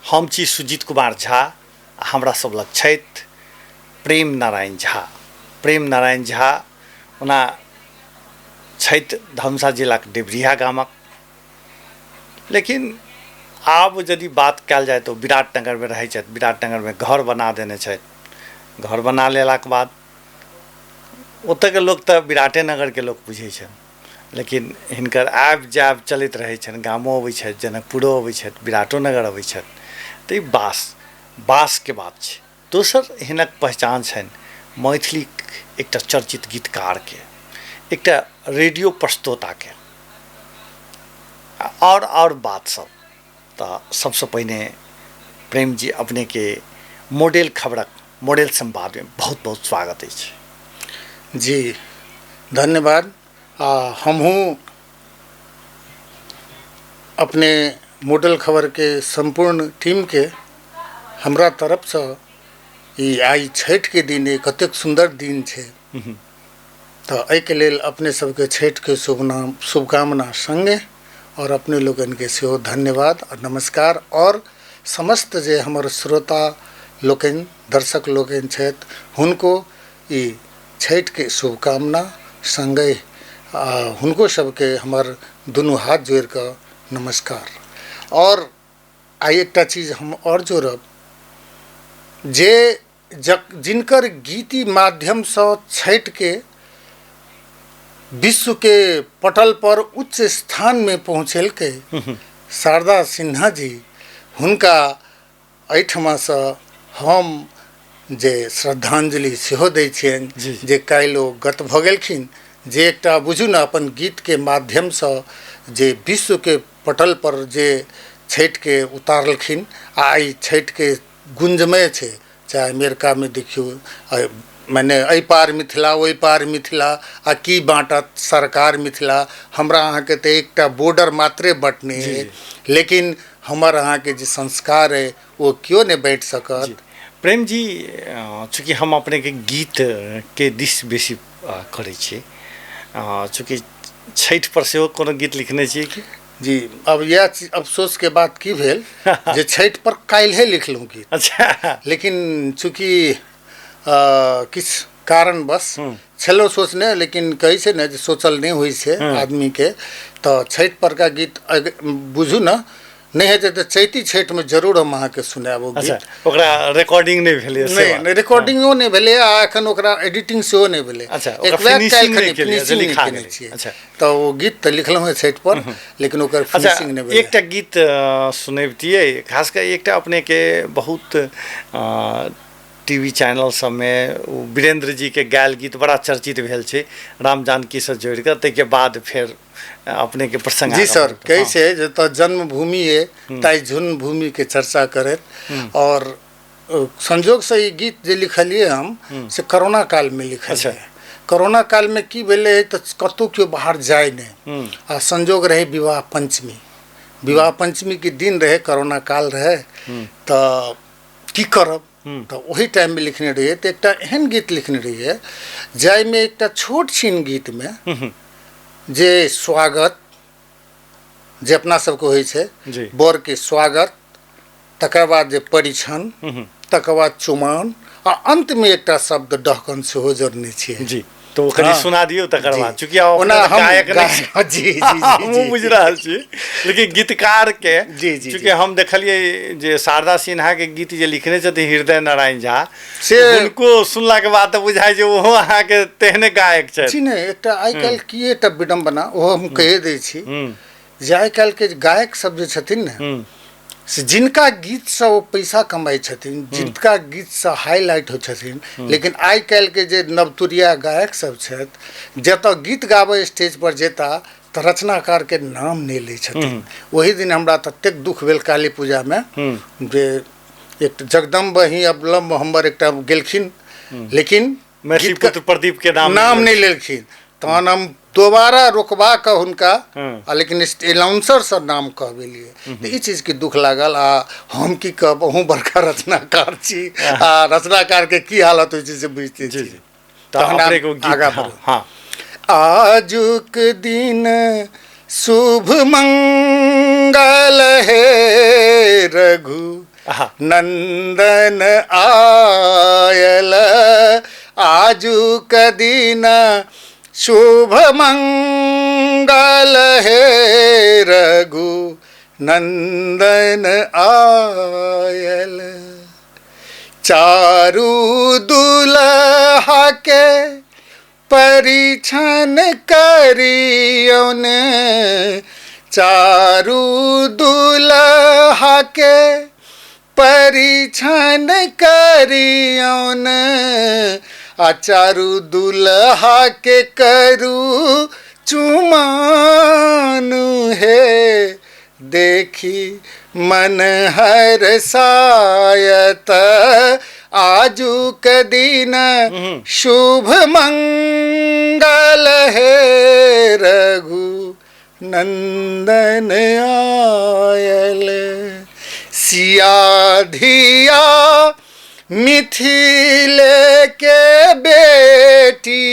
हम छी सुजीत कुमार झा आ हमरा सब लग छथि प्रेम नारायण झा। प्रेम नारायण झा ओना छथि धमसा जिलाक देवरिया गामक, लेकिन आब यदि बात कयल जाय तऽ विराटनगरमे रहै छथि। विराटनगरमे घर बना देने छथि। घर बना लेलाके बाद ओतऽके लोक तऽ विराटेनगरके लोक बुझै छनि, लेकिन हिनकर आबि जायब चलैत रहै छनि। गामो अबै छथि, जनकपुरो अबै छथि, विराटोनगर अबै छथि। तऽ ई बासके बात छै। दोसर हिनक पहचान छनि मैथिलीक एकटा चर्चित गीतकारके, एकटा रेडियो प्रस्तोताके, आओर बात सब। तऽ सबसँ पहिने प्रेम जी, अपनेके मॉडल खबरक मॉडल संवादमे बहुत बहुत स्वागत अछि। जी धन्यवाद। आ हमहूँ अपने मॉडल खबरके सम्पूर्ण टीमके हमरा तरफसँ ई आइ छठिके दिन अइ, कतेक सुन्दर दिन छै, तऽ एहिके लेल अपने सबके छठिके शुभकामना सङ्गे आओर अपने लोकनिके सेहो धन्यवाद आओर नमस्कार। आओर समस्त जे हमर श्रोता लोकनि, दर्शक लोकनि छथि, हुनको ई छठिके शुभकामना सङ्गहि हुनको सबके हमर दुनू हाथ जोड़िकऽ नमस्कार। आओर आइ एकटा चीज हम आओर जोड़ब जे जिनकर गीति माध्यमसँ छठिके विश्वके पटल पर उच्च स्थानमे पहुँचेलकै शारदा सिन्हा जी, हुनका एहिठमासँ हम जे श्रद्धांजलि सेहो दै छियनि जे काल्हि ओ गत भऽ गेलखिन, जे एकटा बुझू ने अपन गीतके माध्यमसँ जे विश्वके पटल पर जे छठिके उतारलखिन। आ आइ छठिके गुंजमय छै, चाहे अमेरिकामे देखियौ, मने एहि पार मिथिला ओहि पार मिथिला, आ की बाँटत सरकार मिथिला। हमरा अहाँके तऽ एकटा बॉर्डर मात्रे बँटने अइ, लेकिन हमर अहाँके जे संस्कार अइ ओ केओ नहि बाँटि सकत। प्रेम जी, चूँकि हम अपनेके गीतके दिस बेसी करै छी, चूँकि छठि पर सेहो कोनो गीत लिखने छियै की? जी, अब इएह चीज अफसोसके बात की भेल जे छठि पर काल्हिए लिखलहुँ गीत। अच्छा। लेकिन चूँकि किछु कारणवश छलहुँ सोचने, लेकिन कहै छै ने जे सोचल नहि होइ छै आदमीके, तऽ छठि परका गीत बुझू ने नहि हेतै तऽ चैती छठिमे जरूर हम अहाँके सुनायब ओ गीत। ओकरा रिकॉर्डिंग नहि भेलै? नहि नहि, रिकॉर्डिंगो नहि भेलै आ एखन ओकरा एडिटिंग सेहो नहि भेलै। अच्छा, एक फिनिशिंग नहि केने छियै। तऽ ओ गीत तऽ लिखलहुँ हेँ छठि पर, लेकिन ओकर फिनिशिंग नहि भेलै। एकटा गीत सुनबितियै, खास कऽ एकटा अपनेके बहुत टी वी चैनल सबमे ओ वीरेंद्र जीके गायल गीत बड़ा चर्चित भेल छै राम जानकीसँ जोड़िकऽ, ताहिके बाद फेर अपनेके प्रसंग। जी सर, कहै छै जतऽ जन्मभूमि अइ ताहि जन्मभूमिके चर्चा करैत, और संजोगसँ ई गीत जे लिखलियै हम से कोरोना कालमे लिखलियै। कोरोना कालमे की भेलै तऽ कतहु केओ बाहर जाय नहि, आ संजोग रहै विवाह पंचमी, विवाह पंचमीके दिन रहै, कोरोना काल रहै, तऽ की करब, तऽ ओही टाइममे लिखने रहियै। तऽ एकटा एहन गीत लिखने रहियै जाहिमे एकटा छोट छिन गीतमे जे स्वागत जे अपना सबके होइ छै, बरके स्वागत, तकर बाद जे परिछन, तकर बाद चुमान, आ अंतमे एकटा शब्द डहकन सेहो जोड़ने छियै। जी, तो कनि सुना दियौ तकर बाद, चूँकि ओना हम गायक नहि, जी जी हमहूँ बुझि रहल छी, लेकिन गीतकार के जी जी चूँकि हम देखलियै जे शारदा सिन्हा के गीत जे लिखने छथिन हृदय नारायण झा, से हुनको सुनला के बाद तऽ बुझाइ जे ओहो अहाँके तेहने गायक छथि। जी नहि, एकटा आइ काल्हि की एकटा विडम्बना ओहो हम कहि दै छी जे आइ काल्हिके गायक सब जे छथिन ने, से जिनका गीतसँ ओ पैसा कमाइ छथिन, जिनका गीतसँ हाईलाइट होइ छथिन, लेकिन आइ काल्हिके जे नवतुरिया गायक सब छथि, जतऽ गीत गाबै स्टेज पर जेता तऽ रचनाकारके नाम नहि लै छथिन। ओहि दिन हमरा ततेक दुख भेल काली पूजामे जे एक जगदम्ब ही अवलम्ब हमर एकटा गेलखिन, लेकिन मैथिली पुत्र प्रदीप के नाम नाम नहि लेलखिन। तहन हम दोबारा रोकबा कऽ हुनका, आ लेकिन एनाउंसरसँ नाम कहबेलियै। तऽ ई चीजके दुख लागल। आ हम की कहब, अहूँ बड़का रचनाकार छी, आ रचनाकारके की हालत होइ छै से बुझिते छी। तहन आगाँ बढ़ू। हाँ। आजुक दिन शुभ मंगल हे रघु नंदन आयल आजुक दिन शुभ मंगल हे रघु नंदन आयल। चारू दुल्हा के परिछन करियौन, चारू दुल्हा के परिछन करियौन, आ चारू दुल्हा के करू चुमानु हे, देखी मन हर सायत आजुक दिन शुभ मंगल हे रघु नंदन आयल। सिया धिया मिथिले के बेटी,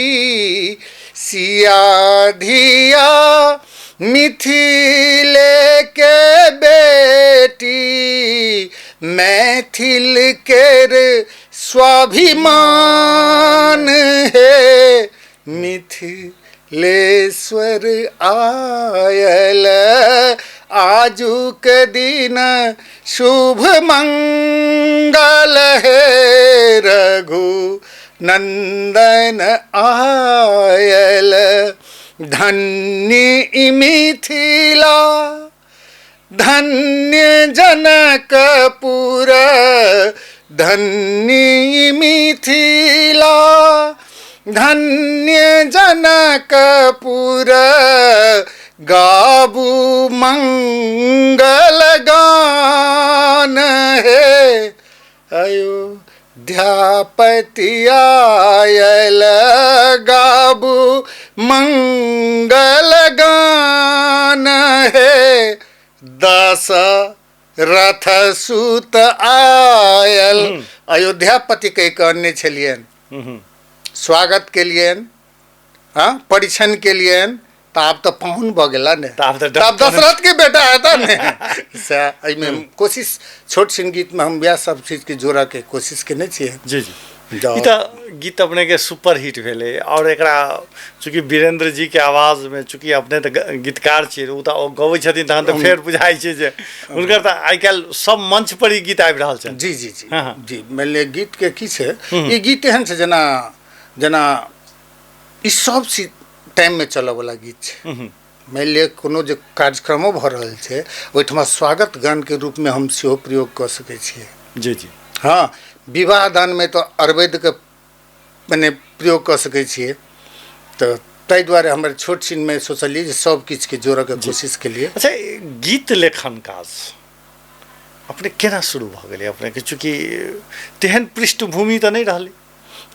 सिया धिया मिथिले के बेटी, मैथिल केर स्वाभिमान हे मिथिलेश्वर आयल आजुक दिन शुभ मंगल हे रघु नंदन आयल। धन्य मिथिला धन्य जनकपुर, धन्य मिथिला धन्य जनकपुर, गाबू मंगल गान हे अयोध्यापति आयल, गाबू मंगल गान हे दशरथ सुत आयल। अयोध्यापति के कहने छलियनि, स्वागत के लियन, हाँ परिछन के लियन, तो आप तो पाहुन भ गेला ने, तो आप दशरथ के बेटा है ने। एहिमे कोशिश छोट सिन गीत में हम वएह सब चीज के जोड़ा के कोशिश केने छियै। जी जी, ई तऽ गीत अपने के सुपर हिट भेलै। और एकरा चूँकि वीरेंद्र जी के आवाज में, चूँकि अपने तऽ गीतकार छियै, ओ तऽ गबै छथिन तहन तऽ फेर बुझाइ छै जे हुनकर तऽ आइ काल्हि सब मंच पर ई गीत आबि रहल छै। जी जी जी जी, मानि लिअ गीत के की छै, ई गीत एहन छै जेना जेना ई सब चीज टाइममे चलऽवला गीत छै। मानि लिअ कोनो जे कार्यक्रमो भऽ रहल छै ओहिठमा स्वागत गानके रूपमे हम सेहो प्रयोग कऽ सकै छियै। जी जी, हँ, विवाह दानमे तऽ अरवैदके मने प्रयोग कऽ सकै छियै। तऽ ताहि दुआरे हमर छोट छिनमे सोचलियै जे सब किछुके जोड़ऽके कोशिश केलियै। अच्छा, गीत लेखन काज अपने केना शुरू भऽ गेलै अपनेके? चूँकि तेहन पृष्ठभूमि तऽ नहि रहलै।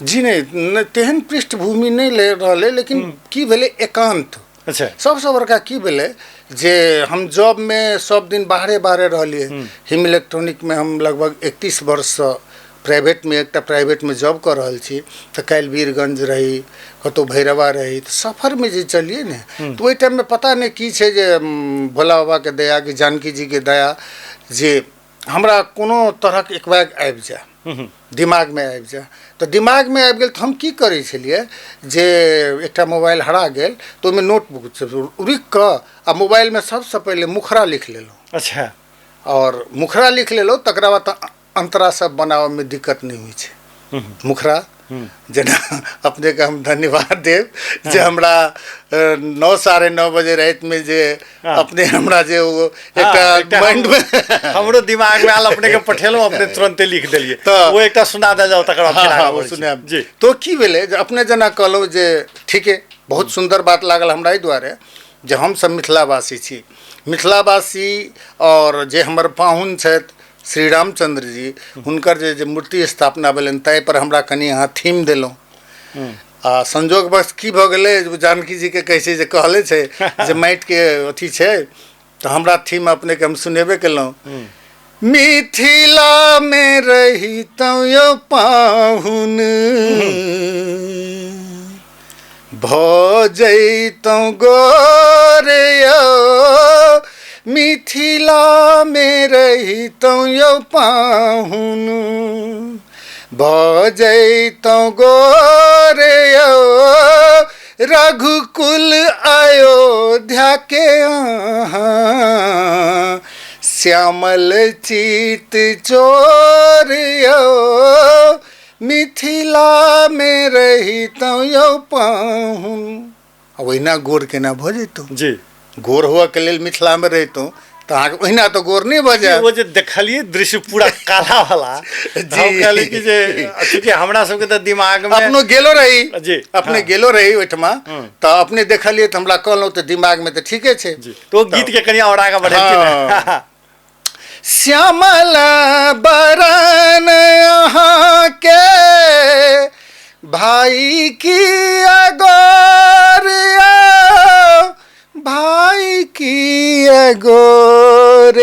जी नहि, तेहन पृष्ठभूमि नहि रहलै, लेकिन की भेलै एकान्त। अच्छा, सबसँ बड़का की भेलै जे हम जॉबमे सब दिन बाहरे बाहरे रहलियै। हिम इलेक्ट्रॉनिकमे हम लगभग 31 वर्षसँ प्राइवेटमे, एकटा प्राइवेटमे जॉब कऽ रहल छी। तऽ काल्हि वीरगंज रही, कतहु भैरवा रही, तऽ सफरमे जे चलियै ने तऽ ओहि टाइममे पता नहि की छै जे भोला बाबाके दया कि जानकी जीके दया जे हमरा कोनो तरहक एकबैग आबि जाय, दिमागमे आबि जाय। तऽ दिमागमे आबि गेल तऽ हम की करै छलियै जे एकटा मोबाइल हरा गेल तऽ ओहिमे नोटबुक रुकि कऽ आ मोबाइलमे सबसँ पहिले मुखरा लिख लेलहुँ। अच्छा, और मुखरा लिख लेलहुँ, तकरा बाद तऽ अंतरा सब बनाबऽमे दिक्कत नहि होइ छै। मुखरा जेना अपनेके हम धन्यवाद देब जे हमरा 9 साढ़े 9 बजे रातिमे जे अपने हमरा जे ओ एकटा माइंडमे हमरो दिमागमे आयल, अपनेके पठेलहुँ, अपने तुरन्ते लिख देलियै, तऽ ओ एकटा सुना देल जाउ, तकर बाद सुनायब। जी, तो की भेलै जे अपने जेना कहलहुँ जे ठीके बहुत सुन्दर बात लागल हमरा एहि दुआरे जे हमसब मिथिलावासी छी, मिथिलावासी और जे हमर पाहुन छथि श्री रामचंद्र जी, हुनकर जे जे मूर्ति स्थापना भेलनि ताहि पर हमरा कनि अहाँ थीम देलहुँ। आ संजोगवश की भऽ गेलै, जानकी जीके कहै छै जे कहले छै जे माटिके अथी छै, तऽ हमरा थीम अपनेके हम सुनेबे केलहुँ। मिथिला में रहितहुँ यौ पाहुन, भऽ जैतहुँ गोर यौ, मिथिलामे रहितहुँ यौ पाहुन, भऽ जैतहुँ गोर यौ रघुकुल अयोध्याके अहाँ, श्यामल चित चोर यौ मिथिलामे रहितहुँ यौ पाहुन। आ ओहिना गोर केना भऽ जैतहुँ? जी। गोर हुअके लेल मिथिलामे रहितहुँ तऽ अहाँके ओहिना तऽ गोर नहि भऽ जायत। ओ जे देखलियै दृश्य पूरा काला वाला, जी। हम कहलियै कि जे चूँकि हमरा सबके तऽ दिमाग मे अपनो गेलो रही। जी, अपने हाँ। गेलो रही ओहिठमा, तऽ अपने देखलियै तऽ हमरा कहलहुँ तऽ दिमागमे तऽ ठीके छै। जी, तऽ ओ गीत के कनि आओर आगाँ बढ़ेलखिन। हाँ। श्यामल बरन अहाँके भाई की अगोर, भाई की अगोर,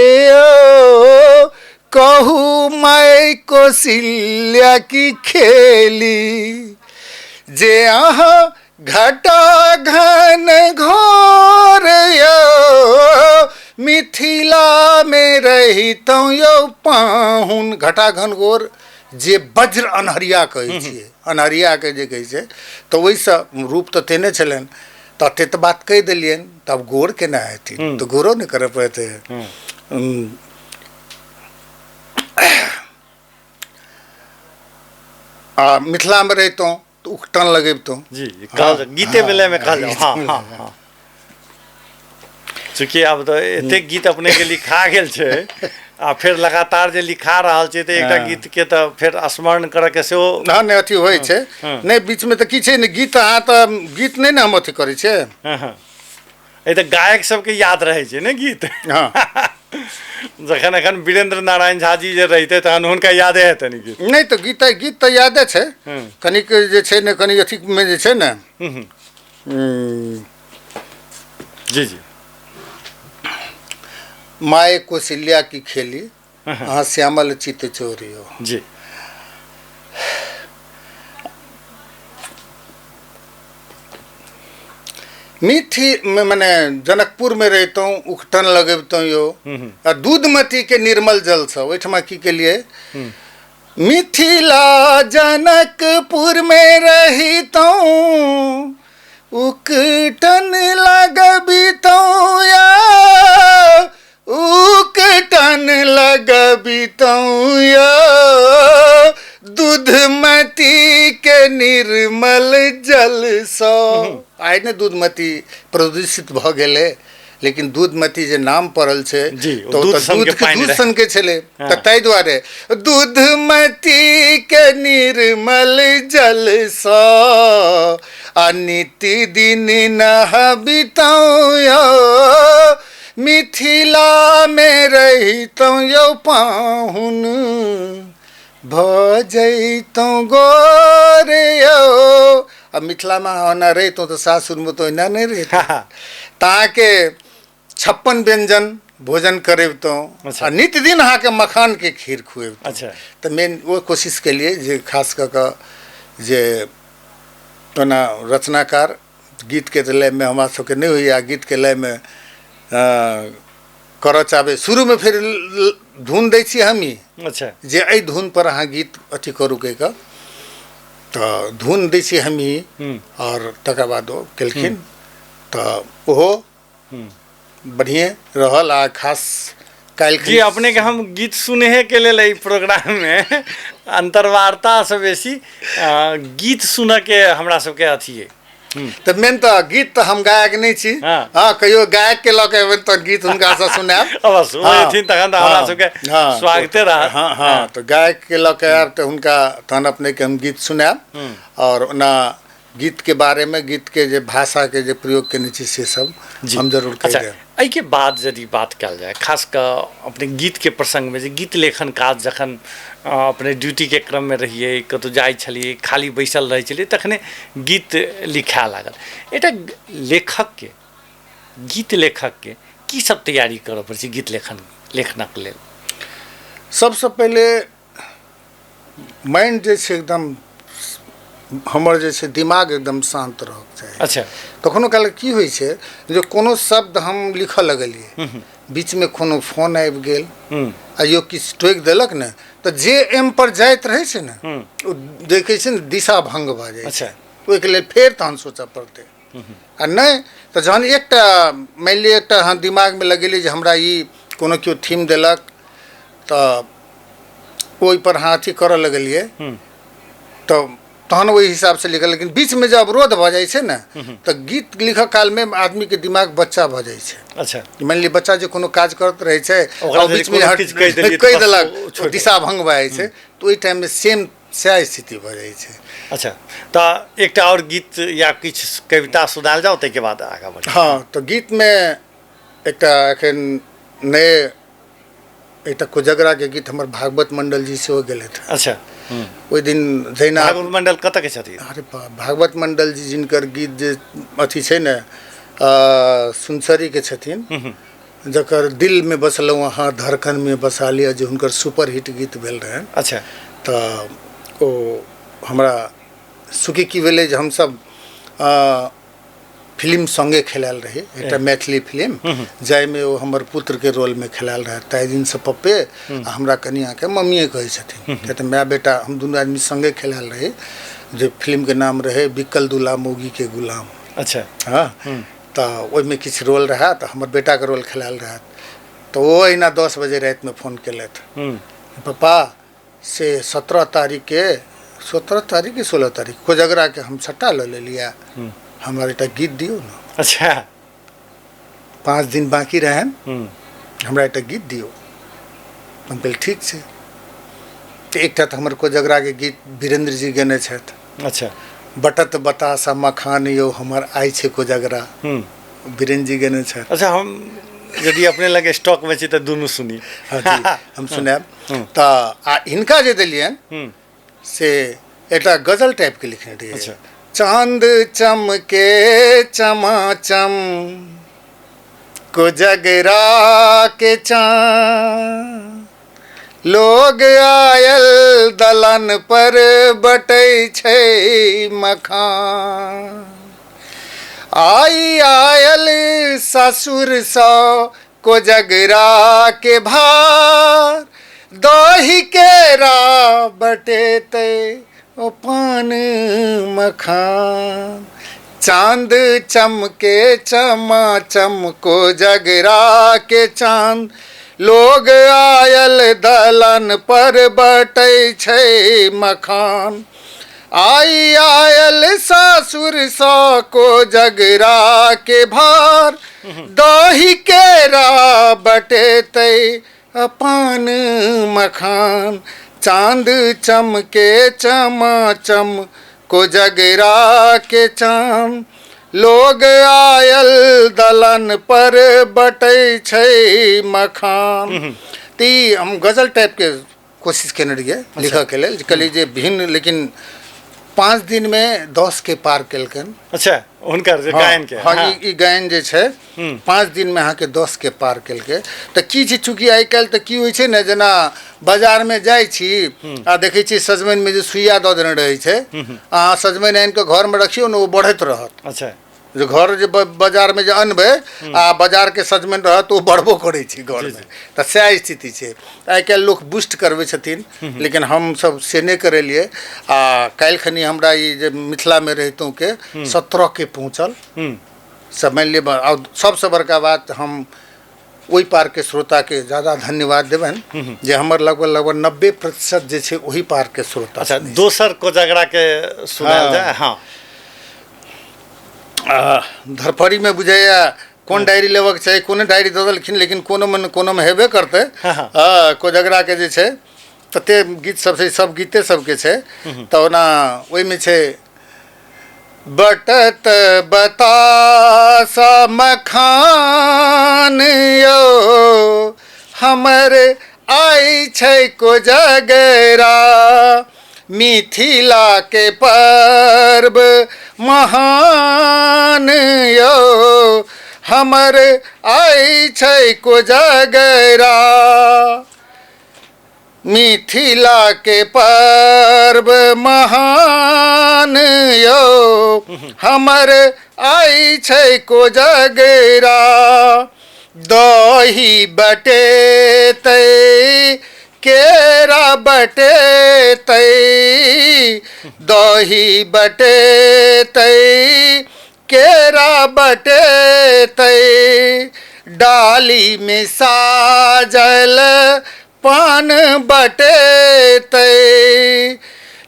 कहू मैं कौशल्या की खेली जे अहाँ घटा घन घोर यौ मिथिलामे रहितहुँ यौ पाहुन। घटा घन घोर जे वज्र अन्हरिया कहै छियै, अन्हरियाके जे कहै छै, तऽ ओहिसँ रूप तऽ तेने छलनि, तऽ एते तऽ बात कहि देलियनि, तब गोर केना हेथिन? तऽ गोरो नहि करऽ पड़तै। आ मिथिलामे रहितहुँ तऽ उकटन लगबितहुँ। जी, कहल जाउ, गीते बेला मे कहल जाउ। हाँ, हाँ, हाँ। चूँकि आब तऽ एतेक गीत अपने के लिखा गेल छै आ फेर लगातार जे लिखा रहल छै, तऽ एकटा गीत के तऽ फेर स्मरण करऽ के सेहो हँ, नहि अथी होइ छै। नहि, बीचमे तऽ की छै ने, गीत अहाँ तऽ गीत नहि ने हम अथी करै छियै। हँ, हँ। एहि तऽ गायक सबके याद रहै छै ने गीत। जखन एखन वीरेंद्र नारायण झा जी जे रहिते तहन हुनका यादे हेतनि गीत। नहि तऽ गीत गीत तऽ यादे छै। कनिक जे छै ने, कनि अथीमे जे छै ने। जी जी। माय कौशल्या की खेली अहाँ श्यामल चित चोरियो। जी। मिथि मने जनकपुरमे रहितहुँ उकटन लगबितहुँ यौ, आ दूधमतीके निर्मल जलसँ ओहिठमा की केलियै, मिथिला जनकपुरमे रहितहुँ उकटन लगबितहुँ या, उकटन लगबितहुँ या दूधमती के निर्मल जलसँ। आइ ने दूधमती प्रदूषित भऽ गेलै, लेकिन दूधमती जे नाम पड़ल छै जी, ओ तऽ दूध तऽ सनके दूधके पानि दूध रहै। सनके छलै, तऽ ताहि दुआरे दूधमती के निर्मल जलसँ आ निति दिन नहबितहुँ यौ मिथिलामे रहितहुँ यौ पाहुन, भऽ जैतहुँ गोर यौ। आ मिथिलामे ओना रहितहुँ तऽ सासुरमे तऽ ओहिना नहि रहितहुँ, तऽ अहाँके 56 व्यञ्जन भोजन करबितहुँ। अच्छा। आ नित दिन अहाँके मखानके खीर खुएबितहुँ। अच्छा। तऽ मेन ओ कोशिश केलियै जे खास कऽ कऽ जे ओना रचनाकार गीतके तऽ लयमे हमरा सबके नहि होइए, गीतके लयमे करऽ चाहबै शुरूमे, फेर धुन दै छी हमही। अच्छा। जे एहि धुनपर अहाँ गीत अथी करू कहि कऽ, तऽ धुन दै छी हमही, आओर तकर बाद ओ केलखिन तऽ ओहो बढ़िएँ रहल। आ खास काल्हि जी अपने के हम गीत सुनहे के लेल एहि प्रोग्राम मे अंतर्वार्ता से बेसी गीत सुनऽ के हमरा सबके अथी अइ। तऽ मेन तऽ गीत तऽ हम गायक नहि छी। हँ, कहियो गायक के लऽ के एबै तऽ गीत हुनकासँ सुनायब। अवश्य, ओ एथिन तखन तऽ हमरा सबके स्वागते रहत। हँ हँ, तऽ गायक के लऽ के आयब तऽ हुनका तहन अपनेके हम गीत सुनायब। आओर ओना गीतके बारेमे गीतके जे भाषाके जे प्रयोग केने छी से सब हम जरूर कहि अच्छा देब। एहिके बाद यदि बात कयल जाय खास कऽ अपने गीतके प्रसङ्गमे, जे गीत लेखन काज जखन अपने ड्यूटीके क्रममे रहियै, कतहु जाइ छलियै, खाली बैसल रहै छलियै, तखने गीत लिखाए लागल, एकटा लेखकके गीत लेखकके की सब तैयारी करऽ पड़ै छै गीत लेखनक लेल? सबसँ पहिले माइंड जे छै एकदम हमर जे छै दिमाग एकदम शान्त रहक चाही। अच्छा। कखनो काल की होइ छै जे कोनो शब्द हम लिखऽ लगलियै, बीचमे कोनो फोन आबि गेल आ यो किछु टोकि देलक ने, तऽ जे एम पर जाइत रहै छै ने ओ देखै छै ने दिशा भङ्ग भऽ जाइ छै। ओहिके लेल फेर तहन सोचऽ पड़तै। आ नहि तऽ जहन एकटा मानि लिअ एकटा अहाँ दिमागमे लगेलियै जे हमरा ई कोनो केओ थीम देलक तऽ ओहिपर अहाँ अथी करऽ लगलियै तऽ तहन ओहि हिसाबसँ लिखल, लेकिन बीचमे जे अवरोध भऽ जाइ छै ने तऽ गीत लिखऽ कालमे आदमीके दिमाग बच्चा भऽ जाइ छै। अच्छा। मानि लिअ बच्चा जे कोनो काज करैत रहै छै ओकरा बीचमे कहि देलक दिशा भङ्ग भऽ जाइ छै, तऽ ओहि टाइममे सेम सएह स्थिति भऽ जाइ छै। अच्छा, तऽ एकटा आओर गीत या किछु कविता सुनायल जाउ, ताहिके बाद आगाँ बढ़। हँ, तऽ गीतमे एकटा एखन नए एकटा कोजगराके गीत हमर भागवत मंडल जी सेहो गेलथि। अच्छा। ओहि दिन जहिना भागवत मंडल कतऽ के छथिन? अरे भागवत मंडल जी जिनकर गीत जे अथी छै ने सुनसरीके छथिन, जकर दिलमे बसलहुँ अहाँ धड़कनमे बसा लिअ, जे हुनकर सुपर हिट गीत भेल रहनि। अच्छा। तऽ ओ हमरा सुखी की भेलै जे हमसब फिल्म सङ्गे खेलायल रही, एकटा मैथिली फिल्म जाहिमे ओ हमर पुत्रके रोलमे खेलायल रहै। ताहि दिनसँ पप्पे आ हमरा कनियाँके मम्मिए कहै छथिन, किया तऽ माय बेटा हम दुनू आदमी सङ्गे खेलायल रही, जे फिल्मके नाम रहै बिकल दूल्हा मौगीके गुलाम। अच्छा। हँ, तऽ ओहिमे किछु रोल रहए तऽ हमर बेटाके रोल खेलायल रहए। तऽ ओ अहिना 10 बजे रातिमे फोन केलथि, पप्पा से 17 तारीखके, 17 तारीख कि 16 तारीख कोजगराके हम सट्टा लऽ लेलियै, हमरा एकटा गीत दियौ ने। अच्छा। 5 दिन बाँकी रहनि, हमरा एकटा गीत दियौ। हम कहलियै ठीक छै। तऽ एकटा तऽ हमर कोजगराके गीत वीरेंद्र जी गेने छथि। अच्छा। बटत बतासा मखान यौ हमर आइ छै कोजगरा, वीरेंद्र जी गेने छथि। अच्छा, हम यदि अपने लग स्टॉकमे छी तऽ दुनू सुनी। हँ जी, हम सुनायब। तऽ आ हिनका जे देलियनि से एकटा गजल टाइपके लिखने रहियै। अच्छा। चांद चमके चमाचम कोजगरा के चाँद, लोग आयल दलान पर बटै छै मखान, आई आयल ससुर सँ कोजगरा के भार, दही केरा बटेतै ओ पान मखान, चांद चमके चमाचम कोजगरा के चांद, लोग आयल दलान पर बटै छै मखान, आई आयल सासुर सँ कोजगरा के भार, दही केरा बटेतै पान मखान, चांद चमके चमाचम कोजगरा के चांद, लोग आयल दलान पर बटै छै मखान। तऽ ई हम गजल टाइपके कोशिश केने रहियै लिखऽके लेल, कहलियै जे भिन्न, लेकिन 5 दिनमे 10 के पार केलकनि। अच्छा, हुनकर जे गायन के। हँ, ई गायन जे छै 5 दिनमे अहाँके 10 के पार केलकै। तऽ की छै, चूँकि आइ काल्हि तऽ की होइ छै ने, जेना बाजारमे जाइ छी आ देखै छी सजमनिमे जे सुइया दऽ देने रहै छै, अहाँ सजमनि आनि कऽ घरमे रखियौ ने, ओ बढ़ैत रहत। अच्छा। जे घर जे बाजारमे जे अनबै आ बाजारके सजमनि रहत, ओ बढ़बो करै छै घरमे। तऽ सएह स्थिति छै। आइ काल्हि लोक बूस्ट करबै छथिन, लेकिन हमसब से नहि करेलियै। आ काल्हि खनी हमरा ई जे मिथिलामे रहितहुँ के 17 के पहुँचल सब मानि लिअ। सबसँ बड़का बात, हम ओहि पारके श्रोताके ज्यादा धन्यवाद देबनि जे हमर लगभग लगभग 90% जे छै ओहि पारके श्रोता। अच्छा, दोसर कोजगरा के सुनायल जाय। हँ, धरफड़ीमे बुझैया कोन डायरी लेबक छै, कोनो डायरी दऽ देलखिन, लेकिन कोनोमे ने कोनोमे हेबे करतै। हँ, कोजगराके जे छै तते गीत सब छै, सब गीते सबके छै। तऽ ओना ओहिमे छै बटत बतासा मखान यौ हमर आइ छै कोजगरा, मिथिला के पर्व महान यौ हमर आइ छै कोजगरा, मिथिला के पर्व महान पान यौ हमर आइ छै कोजगरा। दही बटेतै केरा बटेतै, दही बटेतै केरा बटेतै, डाली में साजल पान बटेतै,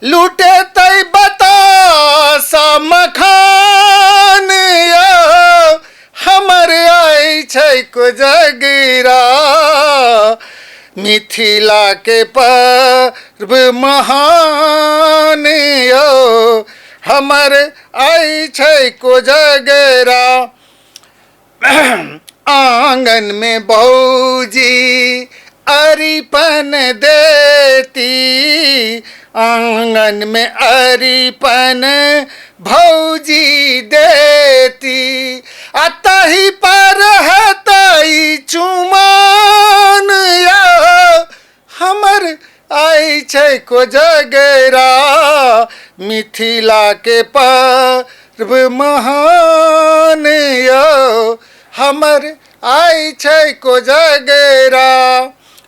लुटेतै बतासा मखान यौ हमर आइ छै कोजगरा। मिथिला के पर्व महान यौ हमर आइ छै कोजगरा। आंगन में भौजी अरिपन देती, आंगन में अरिपन भौजी देती, आ तही पर हेतै चुमान यौ हमर आइ छै कोजगरा। मिथिला के पर्व महान यौ हमर आइ छै कोजगरा।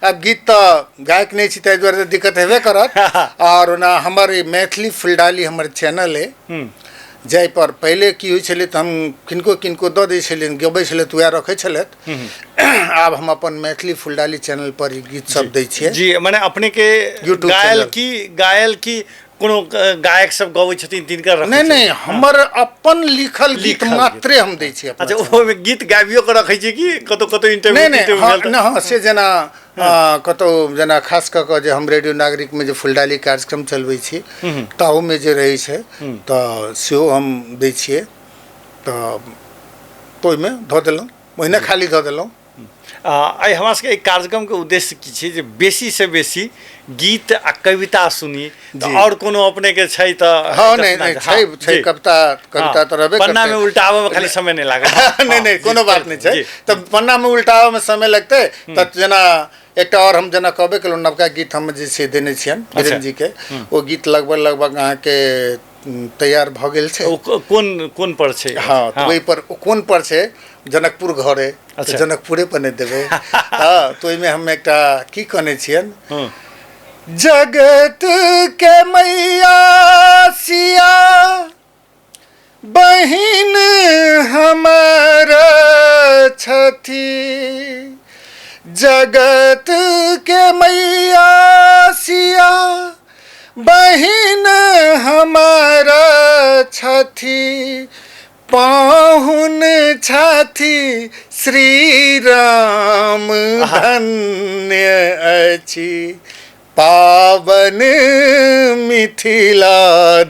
आब गीत तऽ गायक नहि छी ताहि दुआरे दिक्कत हेबे करत। और ओना हमर मैथिली फुलडाली हमर चैनल अइ, जाहि पर पहिले की होइ छलै तऽ हम किनको किनको दऽ दै छलियनि, गबै छलै तऽ वएह रखै छलथि। आब हम अपन मैथिली फुलडाली चैनल पर ई गीत सब दै छियै। जी, मने अपने के यूट्यूब गायल चैनल। की गायल की कोनो गायक सब गबै छथिन तिनकर रखै नहि छियै? नहि, हमर अपन लिखल गीत लिखल गीत। मात्रे हम दै छियै अपना अच्छा, चैनल। ओहिमे गीत गाबियो के रखै छियै कि कतौ कतौ इंटरव्यू नहि नहि, इंटरव्यू हँ भेल तऽ? नहि, हँ से जेना कतौ जेना खास कऽ कऽ जे हम रेडियो नागरिकमे जे फुलडाली कार्यक्रम चलबै छी ताहूमे जे रहै छै तऽ सेहो हम दै छियै, तऽ ओहिमे धऽ देलहुँ, ओहिना खाली धऽ देलहुँ। आइ हमरा सबके एहि कार्यक्रमके उद्देश्य की छै जे बेसी से बेसी गीत आ कविता सुनी, तऽ जी। आओर कोनो अपने के छै तऽ हँ एकटा नहि सुना नहि, दे। छै हँ, छै जी। कविता, कविता हँ, तऽ रहबे पन्ना में करतै। उल्टाबऽ में खाली समय नहि लागत। नहि नहि, जी, कोनो बात नहि छै। जी। तऽ पन्नामे उल्टाबऽमे समय लगतै तऽ जेना एकटा आओर हम जेना कहबे केलहुँ, नवका गीत हम जे छै देने छियनि वीरेन्द्र जी के, ओ गीत लगभग लगभग अहाँके तैयार भऽ गेल छै। ओ कोन कोन पर छै? हँ, तऽ ओहि पर ओ कोन पर छै, जनकपुर घर अइ तऽ जनकपुरे पर नहि देबै। हँ, तऽ ओहिमे हम एकटा की कहने छियनि, जगत के मैया सिया बहिन हमर छथि, जगत के मैया सिया बहिन हमर छथि, पाहुन छथि श्री राम धन्य अछि पावन मिथिला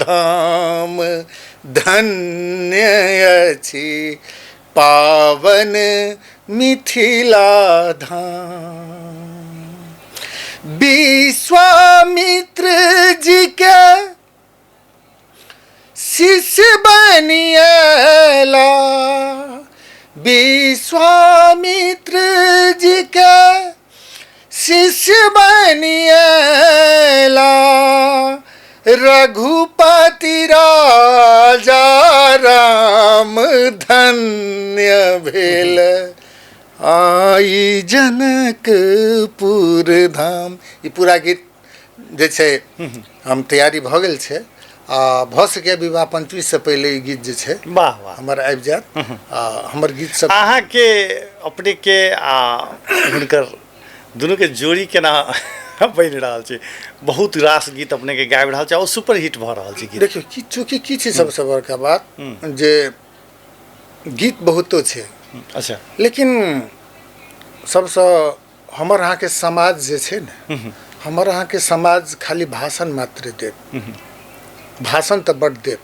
धाम, धन्य अछि पावन मिथिला धाम। विश्वामित्र जी के शिष्य बनिएला, विश्वामित्र जी के शिष्य बनिएला, रघुपति राजा राम धन्य भेल आई जनकपुर धाम। ई पूरा गीत जे छै हम तैयारी भऽ गेल छै, आ भऽ सकैए विवाह पंचमी से पहिले ई गीत जे छै वाह वाह हमर आबि जायत। आ हमर गीत सब अहाँके अपने के आ हुनकर दुनूके जोड़ी केना बनि रहल छै? बहुत रास गीत अपने के गाबि रहल छै और सुपर हिट भऽ रहल छै गीत। देखियौ की चूँकि की छै सबसँ बड़का बात जे गीत बहुतो छै। अच्छा। लेकिन सबसँ हमर अहाँके समाज जे छै ने, हमर अहाँके समाज खाली भाषण मात्र देत, भाषण तऽ बड्ड देत,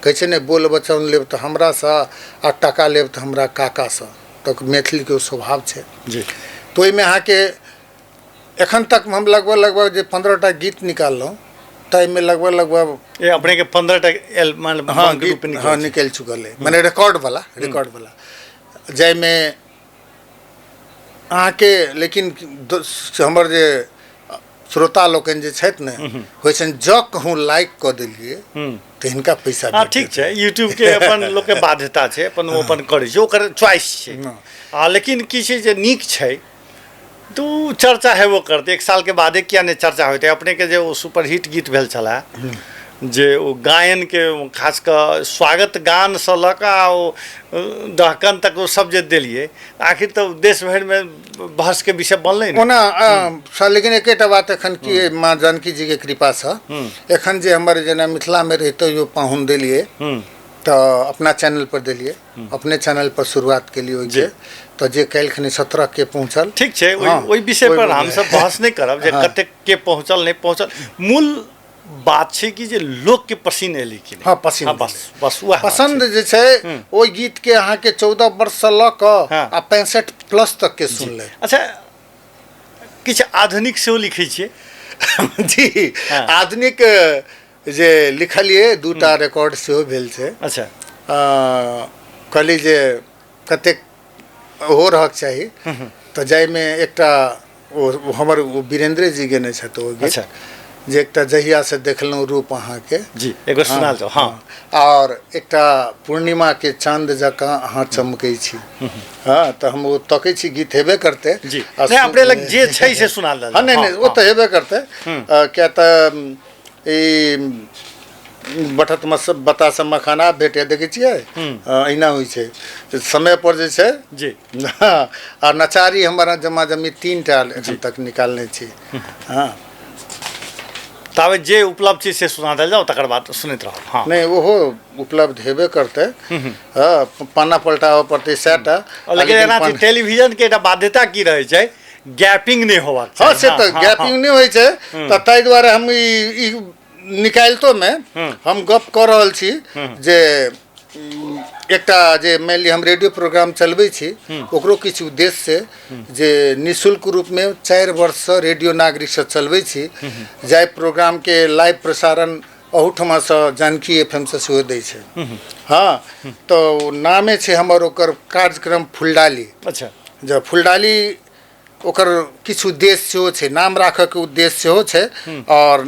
कहै छै ने बोल बचन लेब तऽ हमरासँ आ टाका लेब तऽ हमरा काकासँ, तऽ मैथिलीके ओ स्वभाव छै। जी। तऽ ओहिमे अहाँके एखन तक हम लगभग लगभग जे 15 टा गीत निकाललहुँ ताहिमे लगभग लगभग ए अपने के 15 टा एल मान हँ रूप गीत निकल हँ छै। निकलि चुकल अइ, मने रिकॉर्ड वाला, रिकॉर्ड वाला, जाहिमे अहाँके लेकिन हमर जे श्रोता लोकनि जे छथि ने, होइ छनि जँ कहूँ लाइक कऽ देलियै तऽ हिनका पैसा। हँ, ठीक छै, यूट्यूबके अपन लोकके बाध्यता छै, अपन ओ अपन करै छै, ओकर चॉइस छै। आ लेकिन की छै जे नीक छै तऽ ओ चर्चा हेबो करतै, एक सालके बादे किया नहि चर्चा होतै। अपनेके जे ओ सुपरहिट गीत भेल छलए जे ओ गायनके खास कऽ स्वागत गानसँ लऽ कऽ आ ओ डहकन तक ओ सब जे देलियै, आखिर तऽ देश भरिमे बहसके विषय बनलै ने। ओना सर, लेकिन एकेटा बात एखन की अइ, माँ जानकी जीके कृपासँ एखन जे हमर जेना मिथिलामे रहितो जो पाहुन देलियै तऽ अपना चैनल पर देलियै, अपने चैनल पर शुरुआत केलियै ओहिके, तऽ जे काल्हिखनी 17 के पहुँचल। ठीक छै, ओहि विषय पर हमसब बहस नहि करब जे कतेक के पहुँचल नहि पहुँचल। मूल बात छै कि जे लोकके पसिन एलै कि नहि। हँ, पसिन। हँ, बस बस वएह पसन्द जे छै ओहि गीतके अहाँके 14 वर्षसँ लऽ कऽ आ 65 प्लस तकके सुनलै। अच्छा, किछु आधुनिक सेहो लिखै छियै? जी, आधुनिक जे लिखलियै 2टा रिकॉर्ड सेहो भेल छै। अच्छा। कहली जे कतेक ओहो रहक चाही, तऽ जाहिमे एकटा ओ हमर ओ वीरेंद्रे जी गेने छथि ओ गीत। अच्छा। जे एकटा जहियासँ देखलहुँ रूप अहाँके। जी, एगो सुनाल जाउ। हँ। आओर एकटा पूर्णिमाके चाँद जकाँ अहाँ चमकै छी। हँ, तऽ हम ओ तकै छी, गीत हेबे करतै। जी, नहि, अपने लग जे छै से सुना देल। हँ, नहि नहि, ओ तऽ हेबे करतै, किया तऽ ई बटत मस बतासा मखाना भेटै देखै छियै, अहिना होइ छै समय पर जे छै। जी। आ नचारी हमर जमा जमी 3टा एखन तक निकालने छी। हँ, ताबे जे उपलब्ध छै से सुना देल जाउ, तकर बाद सुनैत रहब। हँ, नहि, ओहो उपलब्ध हेबे करतै। हँ, पन्ना पलटाबऽ पड़तै सएटा। लेकिन एना छै, टेलीविजनके एकटा बाध्यता की रहै छै, गैपिंग नहि होबाक। हँ, से तऽ गैपिंग नहि होइ छै, तऽ ताहि दुआरे हम ई निकालितोमे हम गप कऽ रहल छी जे एकटा जे मानि लिअ हम रेडियो प्रोग्राम चलबै छी, ओकरो किछु उद्देश्य छै जे निःशुल्क रूपमे 4 वर्षसँ रेडियो नागरिकसँ चलबै छी, जाहि प्रोग्रामके लाइव प्रसारण अहूठमासँ जानकी एफ एम सँ सेहो दै छै। हँ, तऽ नामे छै हमर ओकर कार्यक्रम फुलडाली। अच्छा। जब फुलडाली ओकर किछु उद्देश्य सेहो छै, नाम राखऽके उद्देश्य सेहो छै, आओर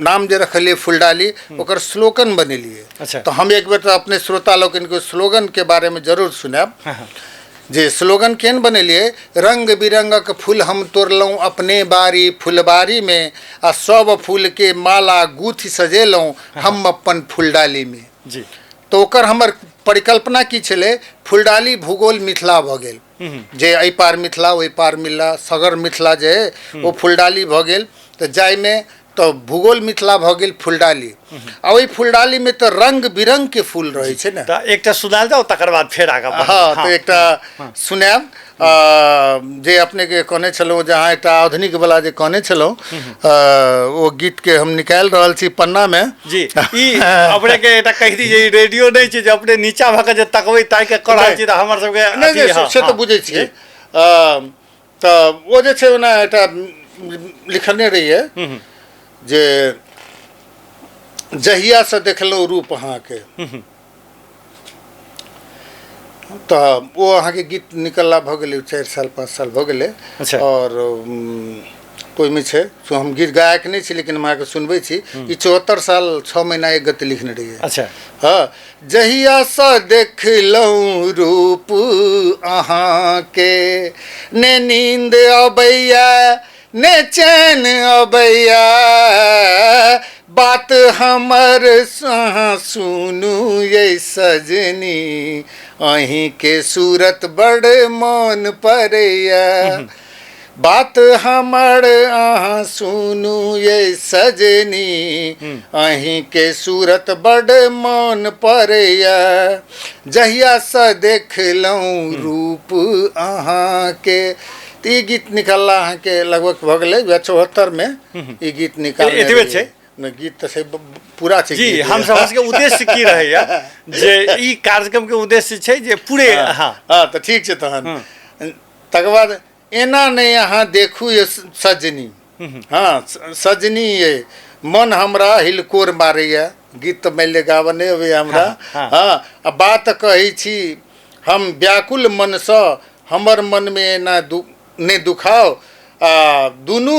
नाम जे रखलियै फुलडाली, ओकर स्लोगन बनेलियै। अच्छा। तऽ हम एक बेर तऽ अपने श्रोता लोकनिके स्लोगनके बारेमे जरूर सुनायब जे स्लोगन केहन बनेलियै। रंग बिरंगक फूल हम तोड़लहुँ अपने बाड़ी फुलबाड़ीमे, आ सब फूलके माला गूँथि सजेलहुँ हम अपन फुलडालीमे। जी। तऽ ओकर हमर परिकल्पना की छलै, फुलडाली भूगोल मिथिला भऽ गेल, जे एहि पार मिथिला ओहि पार मिथिला, सगर मिथिला जे ओ फुलडाली भऽ गेल, तऽ जाहिमे तऽ भूगोल मिथिला भऽ गेल फुलडाली, आ ओहि फुलडालीमे तऽ रंग बिरंगके फूल रहै छै ने। तऽ एकटा सुनायल जाउ, तकर बाद फेर आगाँ। हँ, तऽ एकटा सुनायब जे अपनेके कहने छलहुँ, जे अहाँ एकटा आधुनिक वाला जे कहने छलहुँ, ओ गीतके हम निकालि रहल छी पन्नामे। जी, ई अपनेके एकटा कहि दी जे ई रेडियो नहि छै जे अपने नीचा भऽ कऽ जे तकबै ताकि कऽ रहल छी, तऽ हमर सबके नहि, से तऽ बुझै छियै। तऽ ओ जे छै ओना एकटा लिखने रहियै जे जहियासँ देखलहुँ रूप अहाँके, तऽ ओ अहाँके गीत निकलला भऽ गेलै 4 साल 5 साल भऽ गेलै। आओर ओहिमे छै, सो हम गीत गायक नहि छी, लेकिन हम अहाँके सुनबै छी। ई 74 साल 6 महीना एक गति लिखने रहियै। अच्छा। हँ, जहियासँ देखलहुँ रूप अहाँके, ने नींद अबैया ने चैन अबैया, बात हमर अहाँ सुनू ये सजनी, अहीँके सूरत बड़ मोन पड़ैया, बात हमर अहाँ सुनू ये सजनी, अहीँके सूरत बड़ मोन पड़ैया, जहियासँ देखलहुँ रूप अहाँके। तऽ ई गीत निकालला अहाँके लगभग भऽ गेलै वएह 74मे ई गीत निकाल। एतबे छै गीत तऽ छै पूरा छै जी। हम सबके उद्देश्य की रहैया जे ई कार्यक्रम के उद्देश्य छै जे पूरे। हँ हँ, तऽ ठीक छै तहन। तकर बाद एना नहि अहाँ देखू ये सजनी, हँ सजनी ये मन हमरा हिलकोर मारैया, गीत तऽ मानि लिअ गाबऽ नहि अबैया हमरा। हँ, आ बात कहै छी हम व्याकुल मनसँ, हमर मनमे एना नहि दुखाउ, आ दुनू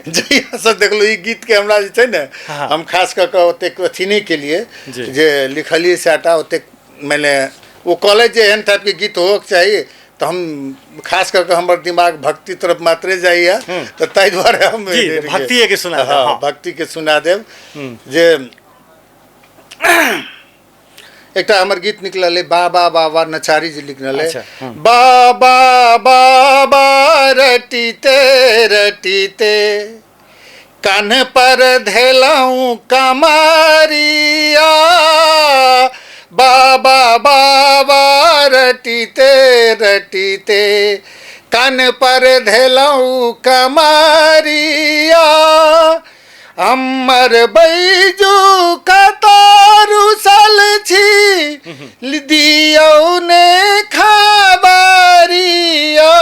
जहियासँ देखलहुँ ई गीतके हमरा जे छै ने, हम खास कऽ कऽ ओतेक अथी नहि केलियै जे लिखलियै सएहटा। ओतेक माने ओ कहलथि जे एहन टाइपके गीत होबक चाही, तऽ हम खास कऽ कऽ हमर दिमाग भक्ति तरफ मात्रे जाइए, तऽ ताहि दुआरे हम भक्तिएके सुना। हँ, भक्तिके सुना देब। जे एकटा हमर गीत निकलल अइ, बाबा बाबा नचारी जे निकलल अइ। बाबा बाबा रटिते रटिते कान पर धेलहुँ कमरिया, बाबा बाबा रटिते रटिते कान पर धेलहुँ कमरिया, हमर बैजू कतऽ रुसल छी दियौ ने खबरिया,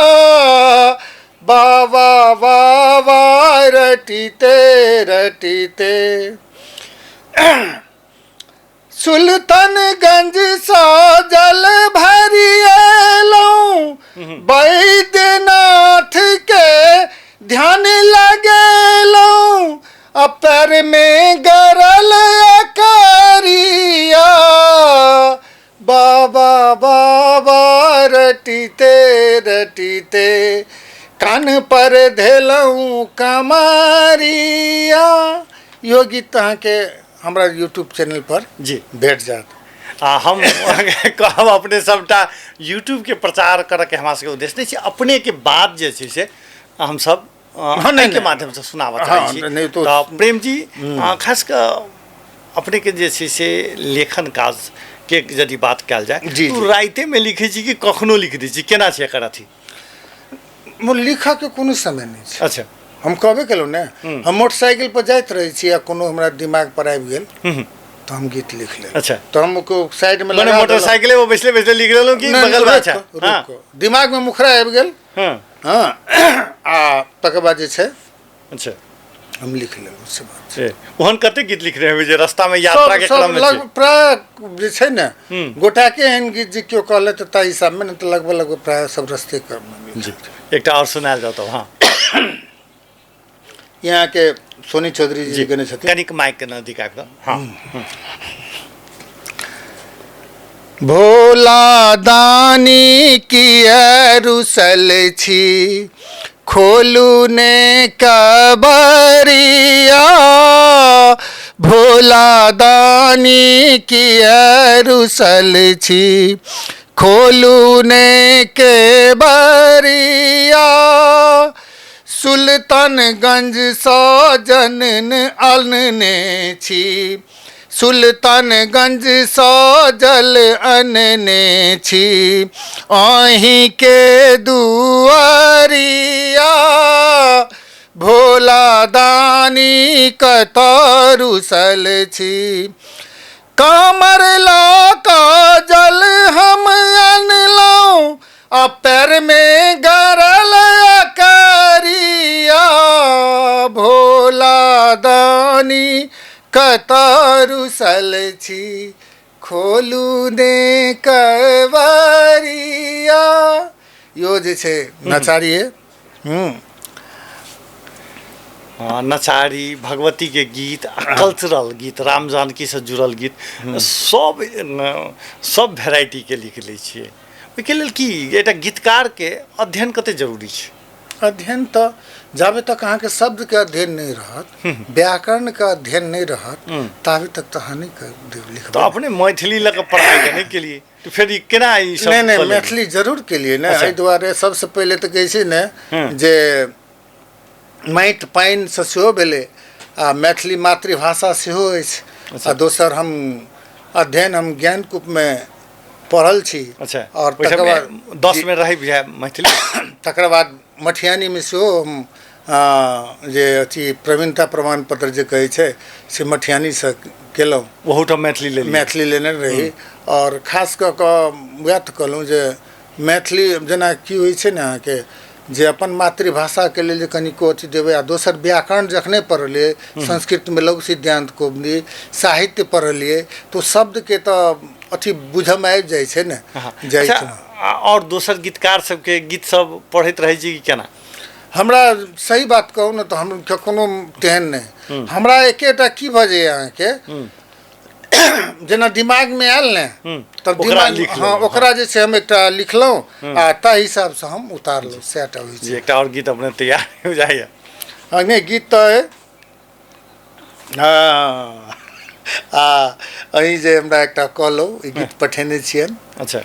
बाबा बाबा रटिते रटिते। सुल्तानगंज सँ जल भरि एलहुँ, वैद्यनाथ के ध्यान लगेलहुँ, आ पैर में गरल अकरिया, बाबा बाबा रटिते रटिते कान पर धेलहुँ कमरिया। इहो गीत अहाँके हमरा यूट्यूब चैनल पर जी भेट जायत। आ हम कहब अपने सबटा यूट्यूबके प्रचार करऽके हमरा सबके उद्देश्य नहि छै, अपनेके बात जे छै से हमसब एहिके माध्यमसँ सुनाबऽ चाहै छी। तऽ प्रेम जी, खास कऽ अपनेके जे छै से लेखन काजके यदि बात कयल जाय तऽ रातिमे लिखै छी कि कखनो लिख दै छी, केना छै एकर अथी? लिखऽके कोनो समय नहि छै। अच्छा, हम कहबे केलहुँ ने, हम मोटरसाइकिल पर जाइत रहै छी आ कोनो हमरा दिमाग पर आबि गेल तऽ हम गीत लिख लेलहुँ। अच्छा, तऽ हम साइडमे मने मोटरसाइकिले पर बैसले बैसले लिख लेलहुँ कि बगल में? अच्छा, दिमागमे मुखरा आबि गेल। हँ, आ तकर बाद जे छै, अच्छा, हम लिख लेलहुँ, से बात छै। ओहन कते गीत लिखने हेबै जे रास्तामे यात्राके क्रममे? लगभग प्राय जे छै ने गोटाके एहन गीत जे केओ कहलथि तऽ ताहि हिसाबमे ने, तऽ लगभग लगभग प्राय सब रस्ते क्रममे। जी, एकटा आओर सुनायल जाउ तब। हँ, यहाँके सोनी चौधरी जी गेने छथिन। कनिक माइक के नजदीक आबि कऽ। हँ। भोला दानी किए रुसल छी, खोलू ने कबरिया, भोला दानी किए रुसल छी, खोलू ने के बरिया, सुल्तानगंज सँ जनन अनने छी, सुल्तानगंज सँ जल अनने छी, अहीँके दुआरिया, भोला दानी कतऽ रुसल छी, कामर लऽ कऽ जल हम अनलहुँ आ पैरमे गरल करिया, भोला दानी कतऽ रुसल छी, खोलू ने कवरिया। इहो जे छै नचारिये। हँ, नचारी, भगवतीके गीत आ कल्चरल गीत, राम जानकीसँ जुड़ल गीत सब सब भेराइटीके लिख लै छियै। ओहिके लेल की एकटा गीतकारके अध्ययन कते जरूरी छै? अध्ययन तऽ जाबे तक अहाँके शब्दके अध्ययन नहि रहत, व्याकरणके अध्ययन नहि रहत, ताबे तक तऽ अहाँ नहि लिखबै। तऽ अपने मैथिली लऽ कऽ पढ़ाइ नहि केलियै तऽ फेर ई केना ई सब? नहि नहि, मैथिली जरूर केलियै ने। एहि दुआरे सबसँ पहिले तऽ कहै छै ने जे माटि पानिसँ सेहो भेलै आ मैथिली मातृभाषा सेहो अछि। आ दोसर हम अध्ययन हम ज्ञानकूपमे पढ़ल छी। अच्छा, आओर तकर बाद 10 मे रहै बुझाय मैथिली। तकर बाद मठियानीमे सेहो हम जे अथी प्रवीणता प्रमाण पत्र जे कहै छै से मठियानीसँ केलहुँ। ओहूठाम मैथिली लेलियै? मैथिली लेने रही। आओर खास कऽ कऽ वएह तऽ कहलहुँ जे मैथिली जेना की होइ छै ने अहाँके जे अपन मातृभाषाके लेल जे कनिको अथी देबै। आ दोसर व्याकरण जखने पढ़लियै, संस्कृतमे लघु सिद्धान्त कौमुदी, साहित्य पढ़लियै, तऽ ओ शब्दके तऽ अथी बुझऽमे आबि जाइ छै ने। जाइ। अच्छा, आओर दोसर गीतकार सबके गीत सब पढ़ैत रहै छी कि केना? हमरा सही बात कहू ने तऽ हम कोनो तेहन नहि, हमरा एकेटा की भऽ जाइए अहाँके, जेना दिमागमे आयल ने तब ओकरा दिमाग लिख हँ लेलहुँ। ओकरा जे छै हम एकटा लिखलहुँ आ ताहि हिसाबसँ हम उतारलहुँ, सएह टा होइ जी छै। एकटा आओर गीत अपने तैयार हो जाइए? हँ, नहि गीत तऽ अइ। हँ, आ अहीं जे हमरा एकटा कहलहुँ, ई गीत पठेने छियनि। अच्छा।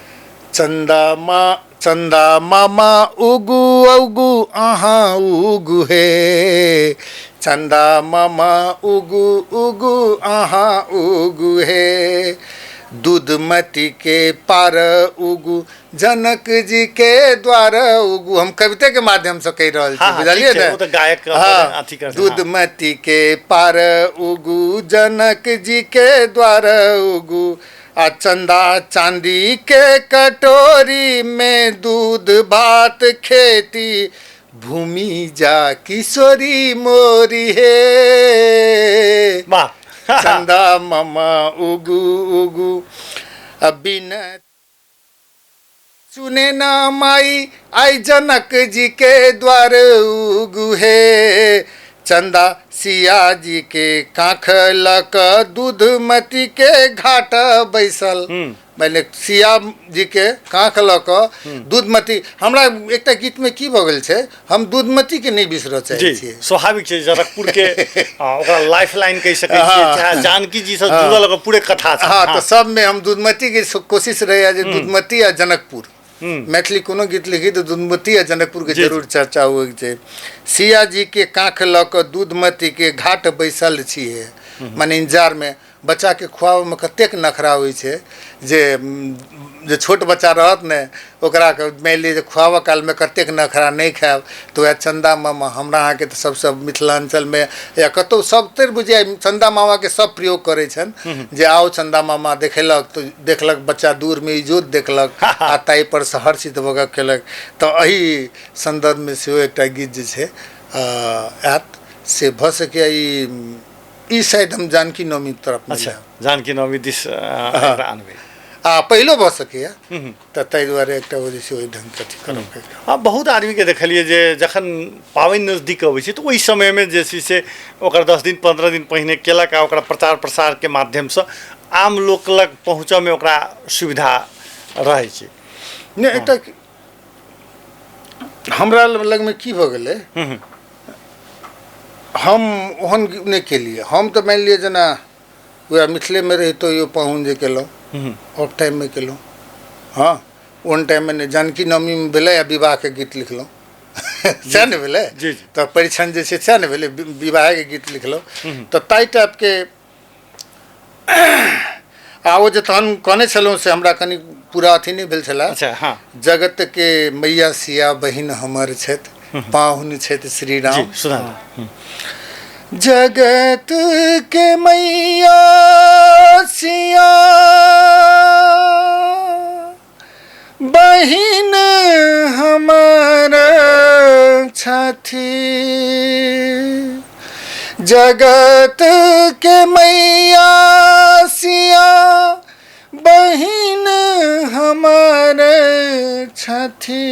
चंदा मा चंदा मामा उगू उगू अहाँ उगू हे, चंदा मामा उगू उगू अहाँ उगू हे, दूधमती के पार उगू, जनक जी के द्वार उगू। हम कविते के माध्यम से कहि रहल छी, हाँ, बुझलियै ठीक छै, ने? ओ तऽ गायक हाँ, अथी कर दूधमती के पार उगू, जनक जी के द्वार उगू, आ चंदा चांदी के कटोरी में दूध भात खेती, भूमि जा किशोरी मोरी हे, वाह। चंदा मामा उगू उगू। बिन सुने ना माई आई जनक जी के द्वार उगू हे, चंदा सिया जी के कांख लक दूधमती के घाट बैसल। माने सिया जी के कांख लऽ कऽ दूधमती। हमरा एकटा गीतमे की भऽ गेल छै, हम दूधमती के नहि बिसरऽ चाहै जी छियै। स्वाभाविक छै, जनकपुर के ओकरा लाइफ लाइन कहि सकै छियै, चाहे जानकी जी से जुड़ल ओकर पूरे कथा छै। हँ, तऽ सबमे हम दूधमती के कोशिश रहैया जे दूधमती आ जनकपुर, मैथिली कोनो गीत लिखी तऽ दूधमती आ जनकपुर के जी। जरूर चर्चा होइ छै। सिया जी के कांख लऽ कऽ दूधमती के घाट बैसल छियै, माने इंतजारमे। बच्चाके खुआबैमे कतेक नखरा होइ छै जे जे छोट बच्चा रहत ने, ओकरा मानि लिअ जे खुआबऽ कालमे कतेक नखरा, नहि खायब तऽ वएह चंदा मामा। हमरा अहाँके तऽ सबसँ मिथिलाञ्चलमे या कतहु सबतरि बुझियै चंदा मामाके सब प्रयोग करै छनि, जे आओ चंदा मामा देखेलक तऽ देखलक बच्चा दूरमे इजोत देखलक आ ताहिपर से हर्षित भऽ कऽ खेलक। तऽ एहि सन्दर्भमे सेहो एकटा गीत जे छै आयत, से भऽ सकैए ई शायद हम जानकी नवमी तरफ। अच्छा, जानकी नवमी दिस एकरा आनबै। आ पहिलो भऽ सकैए, तऽ ताहि दुआरे एकटा ओ जे छै ओहि ढङ्गके अथी करब। हँ, बहुत आदमीके देखलियै जे जखन पाबनि नजदीक अबै छै तऽ ओहि समयमे जे छै से ओकर 10 दिन 15 दिन पहिने केलक आ ओकरा प्रचार प्रसारके माध्यमसँ आम लोक लग पहुँचऽमे ओकरा सुविधा रहै छै। नहि, एकटा हमरा लगमे की भऽ गेलै, हम ओहन नहि केलियै। हम तऽ मानि लिअ जेना वएह मिथिलेमे रहितो यो पाहुन जे केलहुँ, ऑफ टाइममे केलहुँ। हँ, ओहन टाइममे नहि। जानकी नवमीमे भेलै आ विवाहके गीत लिखलहुँ, सएह ने भेलै? जी जी। तऽ परिछन जे छै सएह ने भेलै, विवाहके गीत लिखलहुँ, तऽ ताहि टाइपके। आ ओ जे तहन कहने छलहुँ से हमरा कनि पूरा अथी नहि भेल छलै। अच्छा, हाँ। जगत के मैया सिया बहिन हमर छथि, पाहुन छथि श्री राम। जी, सुना। जगत के मैया सिया बहिन हमर छथि, जगत के मैया सिया बहिन हमर छथि,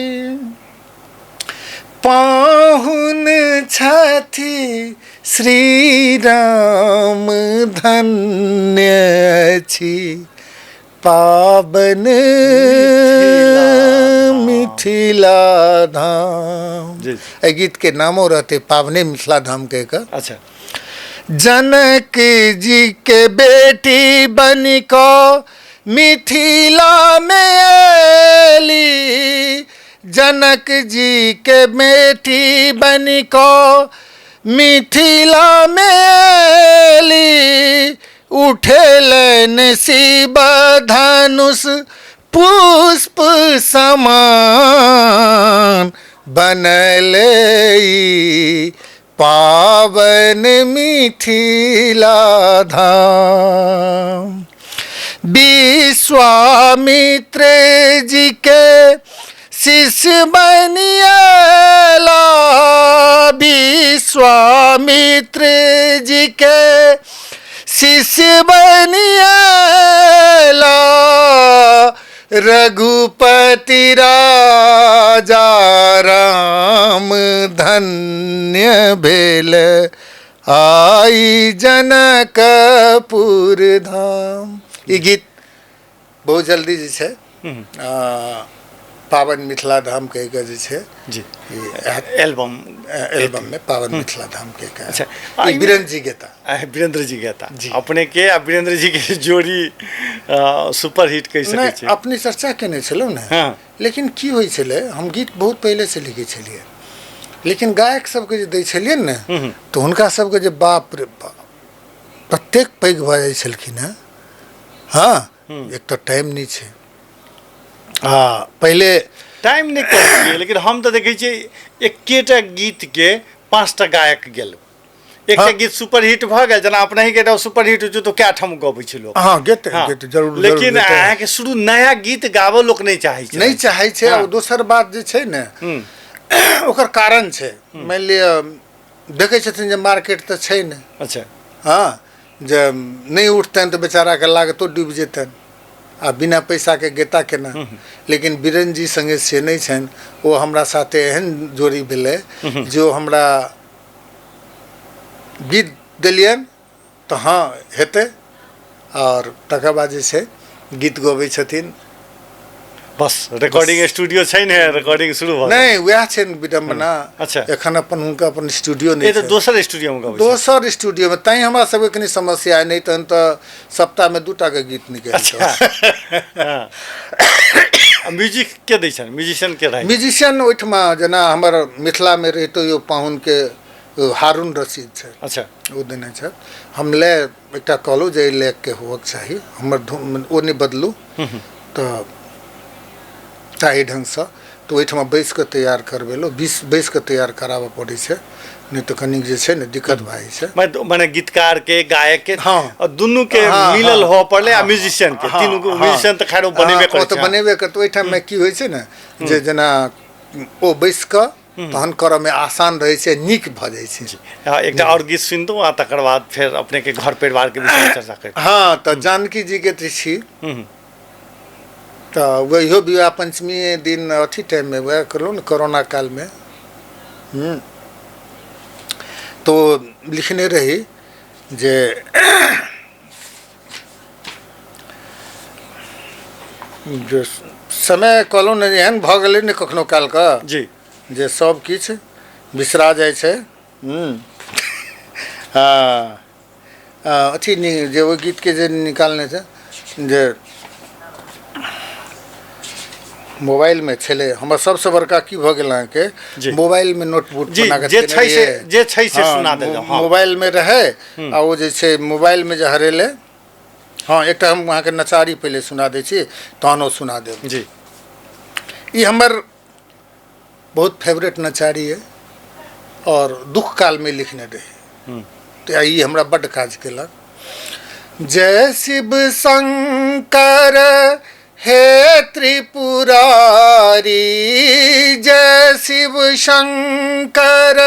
पाहुन छथि श्री राम, धन्य छी पावन मिथिला धाम। जी। एहि गीतके नामो रहतै पावने मिथिला धाम कहि कऽ। अच्छा। जनक जी के बेटी बन कऽ मिथिला में एली, जनक जी के बेटी बन कऽ मिथिला में एली, उठेलनि शिव धनुष पुष्प समान, बनल ई पावन मिथिला धाम। विश्वामित्र जी के शिष्य बनियला, विश्वामित्र जी के शिष्य बनियला, रघुपति राजा राम धन्य भेल आई जनकपुर धाम। ई गीत बहुत जल्दी जे छै पावन मिथिला धाम कहि कऽ जे छै जी एल्बम एल्बम में पावन मिथिला धाम कहि कऽ। अच्छा, वीरेंद्र जी गेता, वीरेंद्र जी गेता अपने के आ वीरेंद्र जी के जोड़ी सुपर हिट कहि सकै छी। अपने चर्चा केने छलहुँ ने। हाँ। लेकिन की होइ छलै, हम गीत बहुत पहिले से लिखै छलियै, लेकिन गायक सबके जे दै छलियै ने तऽ हुनका सबके जे बाप रे बाप ततेक पैघ भऽ जाइ छलखिन हेँ। हाँ, एक तऽ टाइम नहि छै, आ पहिले टाइम नहि कहलियै, लेकिन हम तऽ देखै छियै एकेटा गीतके 5टा गायक गेल, एकटा गीत सुपर हिट भऽ गेल, जेना अपने के एकटा सुपर हिट होइ छै तऽ कए ठाम गबै छै लोक। हाँ, गेतै, गेतै, जरूर, लेकिन अहाँके शुरू नया गीत गाबऽ लोक नहि चाहै छै, नहि चाहै छै। आ दोसर बात जे छै ने, ओकर कारण छै, मानि लिअ देखै छथिन जे मार्केट तऽ छै ने। अच्छा। हाँ, जे नहि उठतनि तऽ बेचाराके लागतो डूबि जेतनि, आ बिना पैसाके गेता केना। लेकिन वीरेंद्र जी संगे से नहि छनि, ओ हमरा साथे एहन जोड़ी भेलै जो हमरा गीत देलियनि तऽ हाँ हेतै, आओर तकर बाद जे छै गीत गबै छथिन। बस रिकॉर्डिंग स्टूडियो छै ने, रिकॉर्डिंग शुरू भऽ नहि, वएह छै विडम्बना। अच्छा, एखन अपन हुनका अपन स्टूडियो नहि छै, दोसर स्टूडियो मे गबै, दोसर स्टूडियो मे, तैं हमरा सबके कनि समस्या नहि, तहन तऽ सप्ताहमे 2टा के गीत निकलि। म्यूजिक के दै छनि, म्यूजिशियन के रहै? म्यूजिशियन ओहिठमा जेना हमर मिथिलामे रहितो यो पाहुनके हारून रशीद छै। अच्छा, ओ देने छथि। हम लय एकटा कहलहुँ जे एहि लयके होबक चाही, हमर धुन ओ नहि बदलू तऽ ताहि ढङ्गसँ, तऽ ओहिठमा बैस कऽ तैयार करबेलहुँ, बैस कऽ तैयार कराबऽ पड़ै छै, नहि तऽ कनिक जे छै ने दिक्कत भए जाइ छै। मने गीतकार के, गायक के, हाँ, दुनू के मिलल होऽ पड़लै, आ म्यूजिशियन के, तीनू के म्यूजिशियन तऽ खैर ओ बनेबे करै छै, ओ तऽ बनेबे करतै। ओहिठाममे की होइ छै ने जे जेना ओ बैस कऽ तहन करऽमे आसान रहै छै, नीक भऽ जाइ छै। एकटा आओर गीत सुनितहुँ आ तकर बाद फेर अपने के घर परिवार के विषयमे चर्चा करी। हाँ, तऽ जानकी जी के तऽ छी, तऽ वहियो विवाह पंचमी दिन अथी टाइममे वएह करलहुँ ने कोरोना कालमे। तो लिखने रही जे जे समय कहलहुँ ने एहन भऽ गेलै ने कखनो कालके जी जे सब किछु बिसरा जाइ छै। हँ, अथी जे ओहि गीतके जे निकालने छै जे मोबाइलमे छलै, हमर सबसँ बड़का की भऽ गेल अहाँके मोबाइलमे नोटबुक बना कऽ जे छै से, जे छै से सुना देलहुँ। मोबाइलमे रहै आ ओ जे छै मोबाइलमे जे हरेलै। हाँ, एकटा हम अहाँके नचारी पहिले सुना दै छी, तहन ओ सुना देब जी। ई हमर बहुत फेवरेट नचारी अइ और दुख कालमे लिखने रही, तऽ ई हमरा बड्ड काज केलक। जय शिव शंकर हे त्रिपुरारी, जय शिव शंकर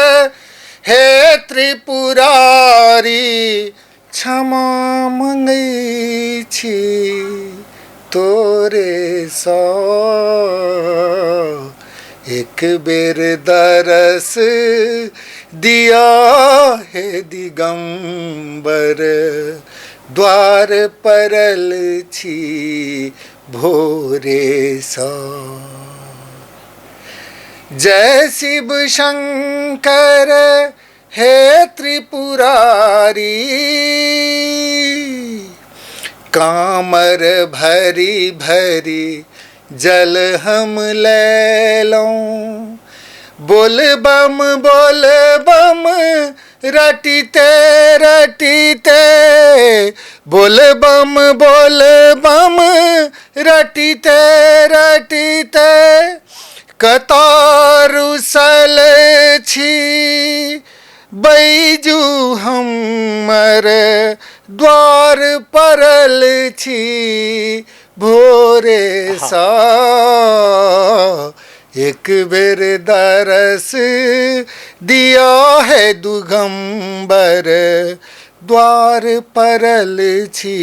हे त्रिपुरारी, क्षमा मंगै छी तोरे सँ, एक बेर दरस दिया हे दिगंबर, द्वार परल छी भोरे सँ। जय शिव शंकर हे त्रिपुरारी, कामर भरी भरी जल हम लेलहुँ, बोल बम रटिते रटिते, बोल बम रटिते रटिते, कतारुसल छी बैजू हमर, द्वार परल छी भोरे सा, एक बेर दरस दिया है दुगंबर, द्वार परल छी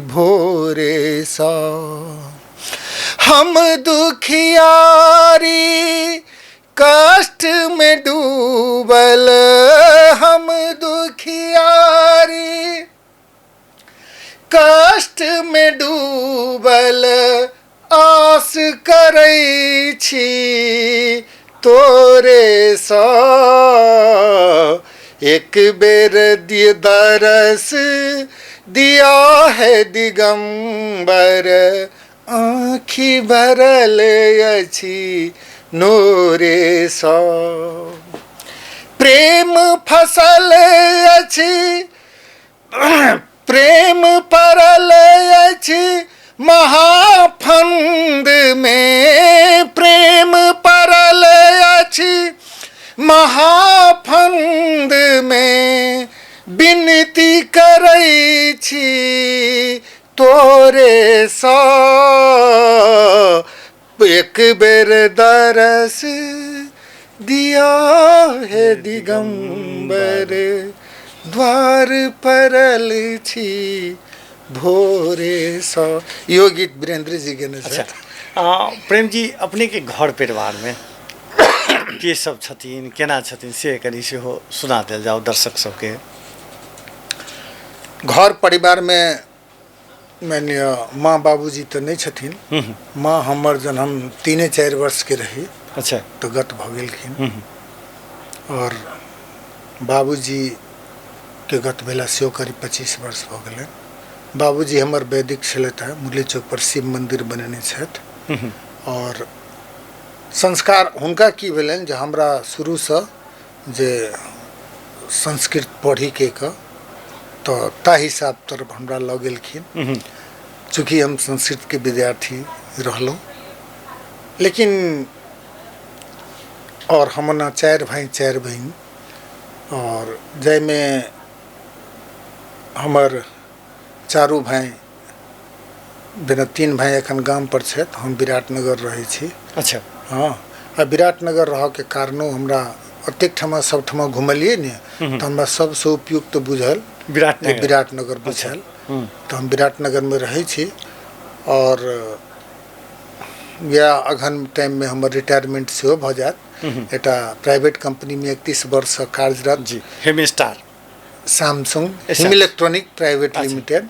भोरे सा। हम दुखियारी कष्ट में डूबल, हम दुखियारी कष्ट में डूबल, आस करै छी तोरे सँ, एक बेर दिय दरस दिया है दिगंबर, आँखि भरल अछि नोरे सँ। प्रेम फसल अछि, प्रेम पड़ल अछि महाफंद में, प्रेम पड़ल अछि महाफंद में, विनती करै छी तोरे सँ, एक बेर दरस दिया हे दिगंबर, द्वार परल छी भोरे सँ। इहो गीत वीरेंद्र जी गेने अच्छा छथि। प्रेम जी, अपने के घर परिवार में के सब छथिन, केना छथिन, से कनि सेहो सुना देल जाओ दर्शक सबके। घर परिवार में मानि लिअ माँ बाबूजी तऽ नहि छथिन। माँ हमर जहन हम 3-4 वर्षके रही तऽ गत भऽ गेलखिन। आओर बाबूजीके गत भेला सेहो करीब 25 वर्ष भऽ गेलनि। बाबूजी हमर वैदिक छलथि हेँ, मुरली चौकपर शिव मन्दिर बनेने छथि। आओर संस्कार हुनका की भेलनि जे हमरा शुरूसँ जे संस्कृत पढ़ीके कऽ तऽ ताहि हिसाब तरफ हमरा लऽ गेलखिन। चूँकि हम संस्कृतके विद्यार्थी रहलहुँ, लेकिन आओर हम ओना 4 भाइ 4 बहिन, आओर जाहिमे हमर चारू भाइ जेना 3 भाइ एखन गामपर छथि, हम विराटनगर रहै छी। अच्छा। हँ, आ विराटनगर रहऽके कारणो हमरा ओतेक ठमा सब ठमा घुमलियै ने, तऽ हमरा सबसँ उपयुक्त बुझल विराटनगर। विराटनगर बुझल, तऽ हम विराटनगरमे रहै छी। आओर इएह अगहन टाइममे हमर रिटायरमेंट सेहो भऽ जायत। एकटा प्राइवेट कम्पनीमे 31 वर्षसँ कार्यरत। जी, हेमस्टार सैमसंग हिम इलेक्ट्रॉनिक प्राइवेट लिमिटेड,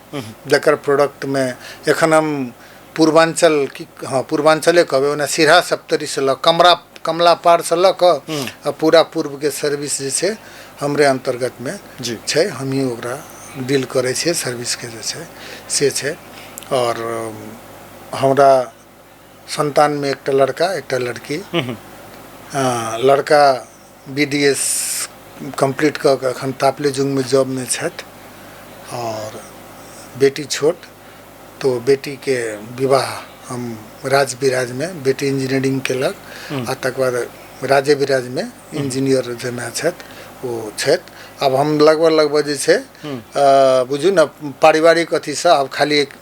जकर प्रोडक्टमे एखन हम पूर्वांचल की, हँ पूर्वांचले कहबै, ओना सिरहा सप्तरीसँ लऽ कमरा कमला पारसँ लऽ कऽ आ पूरा पूर्वके सर्विस जे छै हमरे अन्तर्गतमे जी छै, हमही ओकरा डील करै छियै, सर्विसके जे छै से छै। आओर हमरा सन्तानमे एकटा लड़का एकटा लड़की। लड़का बी डी एस कम्प्लीट कऽ कऽ एखन तापलेजुंगमे जॉबमे छथि, आओर बेटी छोट, तो बेटीके विवाह हम राज बिराजमे, बेटी इंजीनियरिंग केलक आ तकर बाद राजे बिराजमे इंजीनियर जमाए छथि, ओ छथि। आब हम लगभग लगभग जे छै बुझू ने पारिवारिक अथीसँ आब खाली एक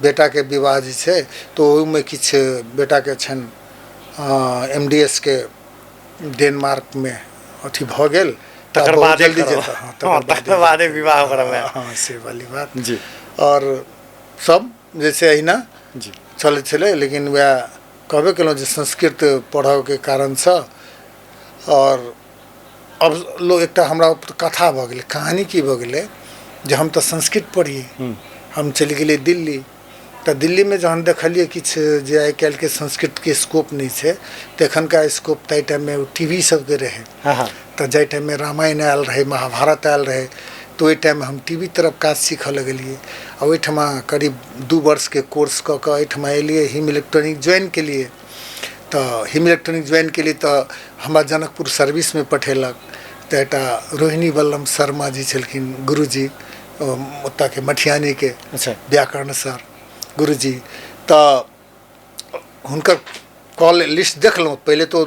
बेटाके विवाह जे छै, तऽ ओहिमे किछु बेटाके छनि एम डी एस के डेनमार्कमे अथी भऽ गेल, तकर बहुत बादे जल्दी करब। जेता। हँ, तकर बादे विवाह करबै। हँ, से वाली बात। जी। आओर सब जे छै अहिना जी चलै छलै, लेकिन वएह कहबे केलहुँ जे संस्कृत पढ़ऽके कारणसँ। आओर अब लोग एकटा हमरा कथा भऽ गेलै, कहानी की भऽ गेलै जे हम तऽ संस्कृत पढ़ियै, हम चलि गेलियै दिल्ली। तऽ दिल्लीमे जहन देखलियै किछु जे आइ काल्हिके संस्कृतके स्कोप नहि छै, तऽ एखनका स्कोप ताहि टाइममे टी वी सबके रहै। हँ हँ तऽ जाहि टाइममे रामायण आयल रहै, महाभारत आयल रहै, तऽ ओहि टाइममे हम टी वी तरफ काज सीखऽ लगलियै। आ ओहिठमा करीब 2 वर्षके कोर्स कऽ कऽ एहिठमा एलियै, हिम इलेक्ट्रॉनिक ज्वाइन केलियै। तऽ हिम इलेक्ट्रॉनिक ज्वाइन केलियै तऽ हमरा जनकपुर सर्विसमे पठेलक। तऽ एकटा रोहिणी वल्लभ शर्मा जी छलखिन गुरुजी, ओतऽके मठियानीके। अच्छा। व्याकरण सर गुरुजी, तऽ हुनकर कॉल लिस्ट देखलहुँ। पहिले तऽ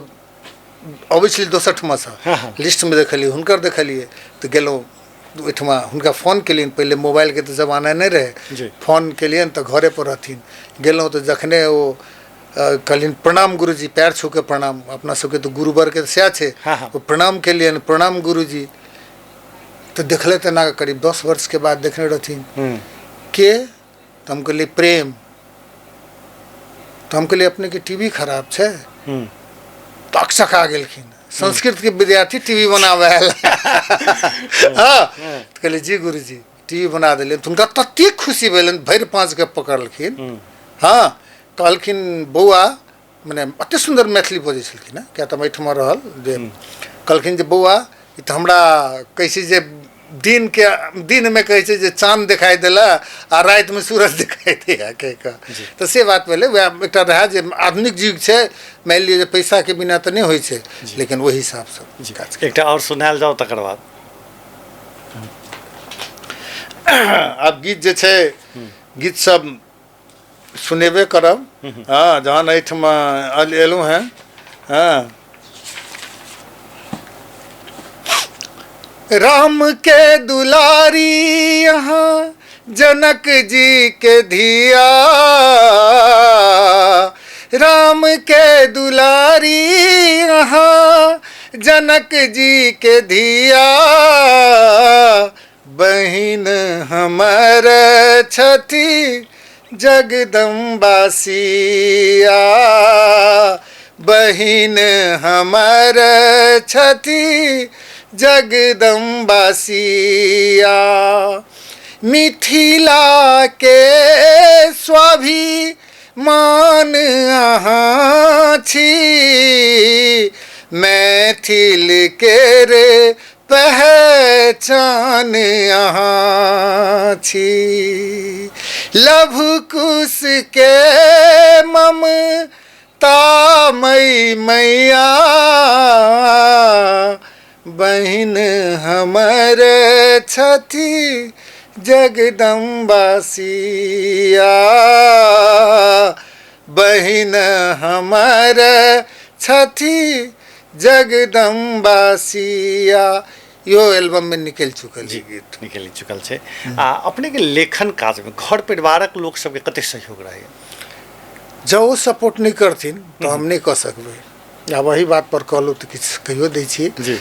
अबै छलै दोसर ठमासँ, लिस्टमे देखलियै हुनकर, देखलियै तऽ गेलहुँ ओहिठमा, हुनका फोन केलियनि। पहिले मोबाइलके तऽ जमाना नहि रहै। जी। फोन केलियनि तऽ घरेपर रहथिन। गेलहुँ तऽ जखने ओ कहलियनि प्रणाम गुरुजी, पैर छू के प्रणाम, अपना सबके तऽ गुरुवरके तऽ सएह छै। हँ हँ ओ प्रणाम केलियनि, प्रणाम गुरुजी। तऽ देखले तऽ एना करीब 10 वर्षके बाद देखने रहथिन। के? तऽ हम कहलियै प्रेम। तऽ हम कहलियै अपनेके टीवी खराब छै। तऽ अकचका गेलखिन, संस्कृतके विद्यार्थी टीवी बनाबऽ आयल। हँ, तऽ कहलियै जी गुरुजी टीवी बना देलियै। तऽ हुनका ततेक खुशी भेलनि, भरि पाँचके पकड़लखिन। हँ, कहलखिन बौआ, मने एतेक सुन्दर मैथिली बजै छलखिन हँ, किया तऽ हम एहिठमा रहल जे कहलखिन जे बौआ ई तऽ हमरा कहै छै जे दिनके दिनमे कहै छै जे चाँद देखाइ देला आ रातिमे सूरज देखाइ दैया कहि कऽ। तऽ से बात भेलै। वएह एकटा रहए जे आधुनिक युग छै, मानि लिअ जे पैसाके बिना तऽ नहि होइ छै, लेकिन ओहि हिसाबसँ काज। एकटा आओर सुनायल जाउ तकर बाद। आब गीत जे छै, गीत सब सुनेबे करब। हँ, जहन एहिठमा एलहुँ हेँ। हँ, राम के दुलारी यहाँ जनक जी के धिया, राम के दुलारी यहाँ जनक जी के धिया, बहिन हमर छथि जगदम्बा सिया, बहिन हमर छथि जगदम्बा सिया, मिथिला के स्वाभिमान अहाँ छी, मैथिल के रे पहचान अहाँ छी, लभ कुश के ममता मई मैया, बहिन हमर छथि जगदम्बा सिया, बहिन हमर छथि जगदम्बा सिया। इहो एल्बममे निकलि चुकल जी गीत निकलि चुकल छै। आ अपनेके लेखन काजमे घर परिवारक लोक सबके कतेक सहयोग रहैया? जँ ओ सपोर्ट नहि करथिन तऽ हम नहि कऽ सकबै। आब एहि बात पर कहलहुँ तऽ किछु कहियो दै छी जी।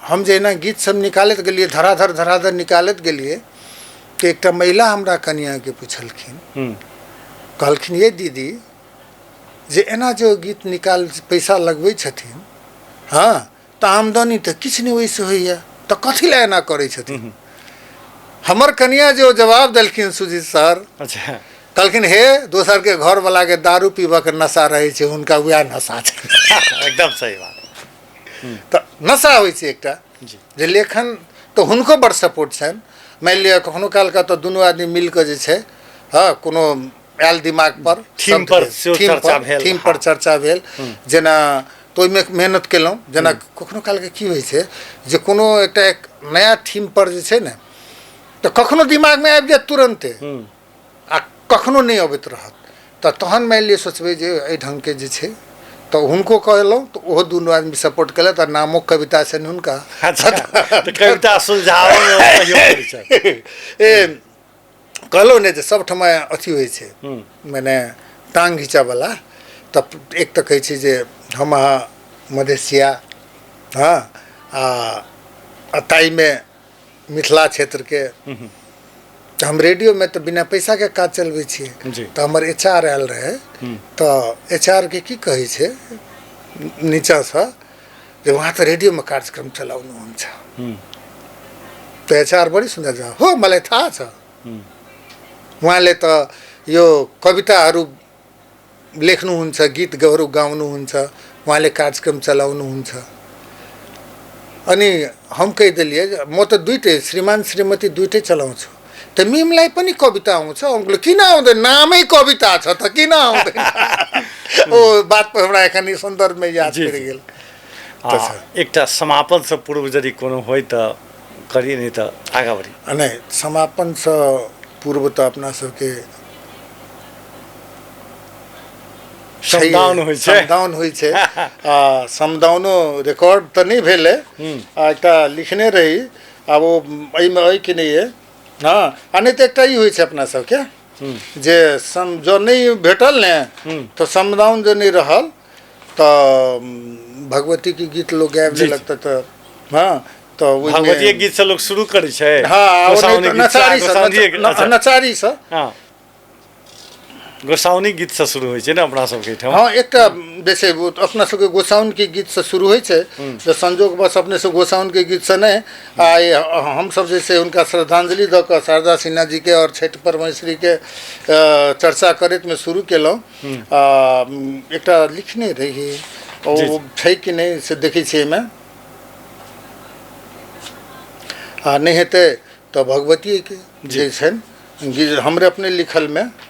हम जहिना गीत सब निकालैत गेलियै, धराधर धराधर निकालैत गेलियै, तऽ एकटा महिला हमरा कनियाँके पुछलखिन, कहलखिन ये दीदी जे एना जे गीत निकाल पैसा लगबै छथिन, हँ, तऽ आमदनी तऽ किछु नहि ओहिसँ होइए, तऽ कथी लए एना करै छथिन? हमर कनिया जे ओ जवाब देलखिन सुजीत सर, अच्छा, कहलखिन हे दोसरके घरवलाके दारू पीबऽके नशा रहै छै, हुनका वएह नशा छै। एकदम सही बात। तऽ नशा होइ छै एकटा जे लेखन, तऽ हुनको बड़ सपोर्ट छनि। मानि लिअ कखनो कालके तऽ दुनू आदमी मिलकऽ जे छै, हँ, कोनो आयल दिमाग पर थीम पर चर्चा भेल, थीम पर चर्चा भेल जेना, तऽ ओहिमे मेहनत केलहुँ। जेना कखनो कालके की होइ छै जे कोनो एकटा एक नया थीम पर जे छै ने, तऽ कखनो दिमागमे आबि जायत तुरन्ते आ कखनो नहि अबैत रहत, तऽ तहन मानि लिअ सोचबै जे एहि ढङ्गके जे छै, तऽ हुनको कहलहुँ तऽ ओहो दुनू आदमी सपोर्ट केलथि आ नामो कविता छनि हुनका। अच्छा, तऽ कविता सुलझाबऽमे ए कहलहुँ ने जे सबठमा अथी होइ छै, मने टाँग घिचऽवला। तऽ एक तऽ कहै छै जे हम अहाँ मधेशिया, हँ, आ ताहिमे मिथिला क्षेत्रके, तऽ हम रेडियोमे तऽ बिना पैसाके काज चलबै छियै। तऽ हमर एच आर आयल रहै, तऽ एच आर के की कहै छै नीचाँसँ जे उहाँ तऽ रेडियोमे कार्यक्रम चलाउनुहुन्छ। तऽ एच आर बडी सुन्दर जवाब, हो मलाई थाहा छ, उहाँले त यो कविताहरू लेख्नुहुन्छ, गीतहरू गाउनुहुन्छ, उहाँले कार्यक्रम चलाउनुहुन्छ। अनि हम कहि देलियै म त दुइटै श्रीमान श्रीमती दुइटै चलाउँछु, त मिमलाई पनि कविता आउँछ? हम कहलियै किन आउँदैन, नामै कविता छ त किन आउँदैन। ओ बात पर हमरा एखन ई सन्दर्भमे याद पड़ि गेल। एकटा समापनसँ पूर्व यदि कोनो होइ तऽ करी, नहि तऽ आगाँ बढ़ी। नहि, समापनसँ पूर्व तऽ अपना सबके समदाउन होइ छै, समदाउन होइ छै। आ समदाउनो रिकॉर्ड तऽ नहि भेलै, आ एकटा लिखने रही, आब ओ एहिमे अइ कि नहि अइ। हँ, आ नहि तऽ एकटा ई होइ छै अपना सबके जे सम जँ नहि भेटल ने तऽ समदाउन जे नहि रहल तऽ भगवतीके गीत लोक गाबि लेलक तऽ हँ, तऽ भगवतीके गीतसँ लोक शुरू करै छै। हँ, नचारीसँ, नचारीसँ। हँ। गोसाउनी गीतसँ शुरू होइ छै ने अपना सबके एहिठाम। हँ, एकटा जे छै ओ अपना सबके गोसाउनके गीतसँ शुरू होइ छै, तऽ संजोगवश अपने सब गोसाउनके गीतसँ नहि, आइ हमसब जे छै हुनका श्रद्धांजलि दऽ कऽ शारदा सिन्हा जीके आओर छठि परमेश्वरीके चर्चा करैतमे शुरू केलहुँ। एकटा लिखने रही, ओ छै कि नहि से देखै छियै एहिमे, आ नहि हेतै तऽ भगवतीके जे छनि गीत हमरे अपने लिखलमे।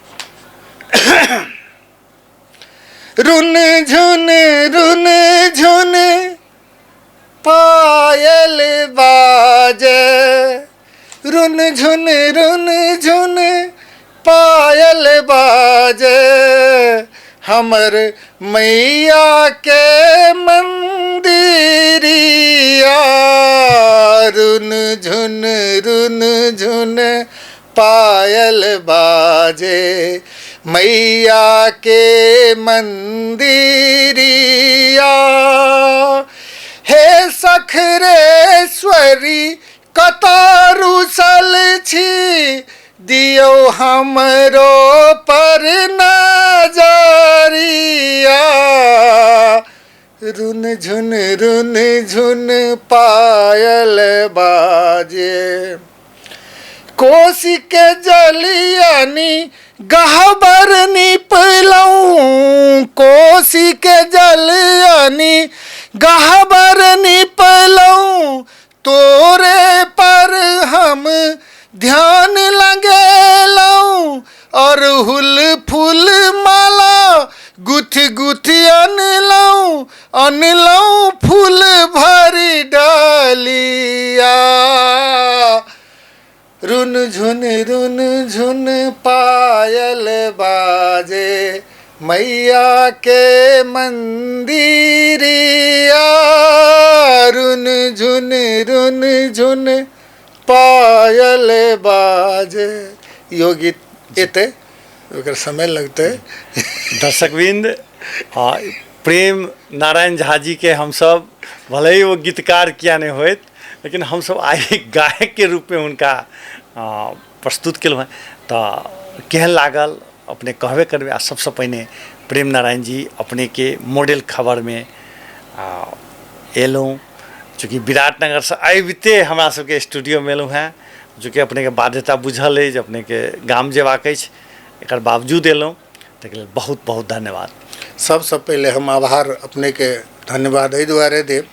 रुन झुन रुन झुन पायल बाजे, रुन झुन रुन झुन पायल बाजे, हमर मैया के मंदिरिया, रुन झुन रुन झुन पायल बाजे, मैया के मंदिरिया। हे सखरेश्वरी कतऽ रुसल छी, दियौ हमरो पर नजरिया, रुन झुन रुन झुन पायल बाजे। कोसी के जलियानी गहबर निपलहुँ, कोसी के जलियानी गहबर निपलहुँ, तोरे पर हम ध्यान लगेलहुँ, अरहुल फूल माला गुथि गुथि अनलहुँ, अनलहुँ फूल भरि डलिया, रुन झुन रुन झुन पायल बाजे, मैया के मंदिरिया, रुन झुन रुन झुन पायल बाजे। इहो गीत एतै, ओकर समय लगतै। दर्शकवृंद, प्रेम नारायण झा जी के हमसब भले ही वो गीतकार किया नहीं होइत, लेकिन हमसब आइ गायक के रूप में हुनका प्रस्तुत केलहुँ हेँ। तऽ केहन लागल अपने कहबे करबै। आ सबसँ पहिने प्रेम नारायण जी, अपने के मॉडल खबर में एलहुँ, चूँकि विराटनगरसँ आबिते हमरा सबके स्टूडियोमे एलहुँ हेँ, चूँकि अपनेके बाध्यता बुझल अछि जे अपनेके गाम जेबाक अछि, एकर बावजूद एलहुँ, ताहिके लेल बहुत बहुत धन्यवाद। सबसँ पहिले हम आभार अपनेके धन्यवाद एहि दुआरे देब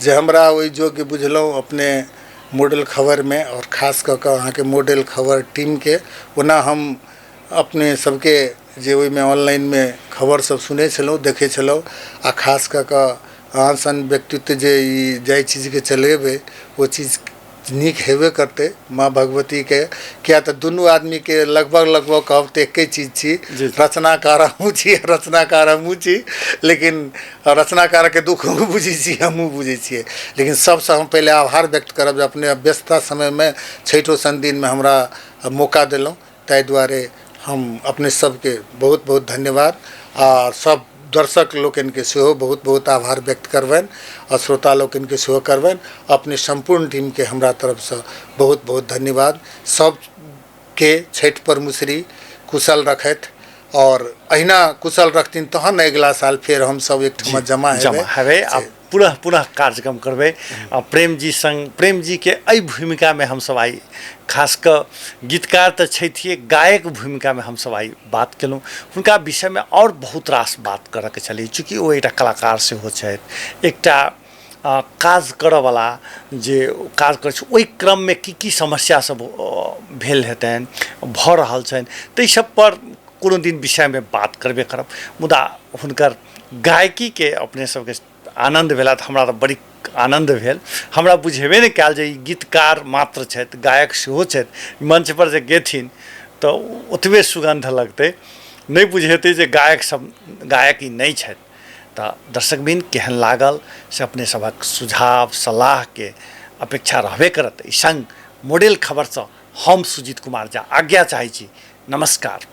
जे हमरा ओहि योग्य बुझलहुँ अपने मॉडल खबरमे, आओर खास कऽ कऽ अहाँके मॉडल खबर टीमके। ओना हम अपने सबके जे ओहिमे ऑनलाइनमे खबर सब सुनै छलहुँ, देखै छलहुँ, आ खास कऽ कऽ अहाँ सन व्यक्तित्व जे ई जाहि चीजके चलेबै ओ चीज नीक हेबे करतै माँ भगवतीके, किया तऽ दुनू आदमीके लगभग लगभग कहब तऽ एके चीज छी। रचनाकार अहूँ छी, रचनाकार हमहूँ छी, लेकिन रचनाकारके दुःख अहूँ बुझै छी, हमहूँ बुझै छियै। लेकिन सबसँ हम पहिले आभार व्यक्त करब जे अपने व्यस्तता समयमे छठिओ सन दिनमे हमरा मौका देलहुँ, ताहि दुआरे हम अपने सबके बहुत बहुत धन्यवाद आ सब दर्शक लोकनिके सेहो बहुत बहुत आभार व्यक्त करबनि आ श्रोता लोकनिके सेहो करबनि। अपने सम्पूर्ण टीमके हमरा तरफसँ बहुत बहुत धन्यवाद। सबके छठि परमेश्वरी कुशल रखथि आओर अहिना कुशल रखथिन तहन अगिला साल फेर हमसब एकठमा जमा जमा हेबै आ पुनः पुनः कार्यक्रम करबै। आ प्रेम जी संग, प्रेम जी के एहि भूमिकामे हमसब आइ खास कऽ गीतकार तऽ छथिए, गायक भूमिकामे हमसब आइ बात केलहुँ। हुनका विषयमे आओर बहुत रास बात करऽके छलै, चूँकि ओ एकटा कलाकार सेहो छथि, एकटा काज करऽवला जे काज करै छै ओहि क्रममे की की समस्या सब भेल हेतनि, भऽ रहल छनि, ताहि सबपर कोनो दिन विषयमे बात करबे करब। मुदा हुनकर गायकीके अपने सबके आनन्द भेला तऽ हमरा तऽ बड़ी आनन्द भेल। हमरा बुझेबे नहि कयल जे ई गीतकार मात्र छथि, गायक सेहो छथि। मंचपर जे गेथिन तऽ ओतबे सुगन्ध लगतै, नहि बुझेतै जे गायक सब गायक ई नहि छथि। तऽ दर्शकवृन्द केहन लागल से अपने सभक सुझाव सलाहके अपेक्षा रहबे करत। ई संग मॉडल खबरसँ हम सुजीत कुमार झा आज्ञा चाहै छी। नमस्कार।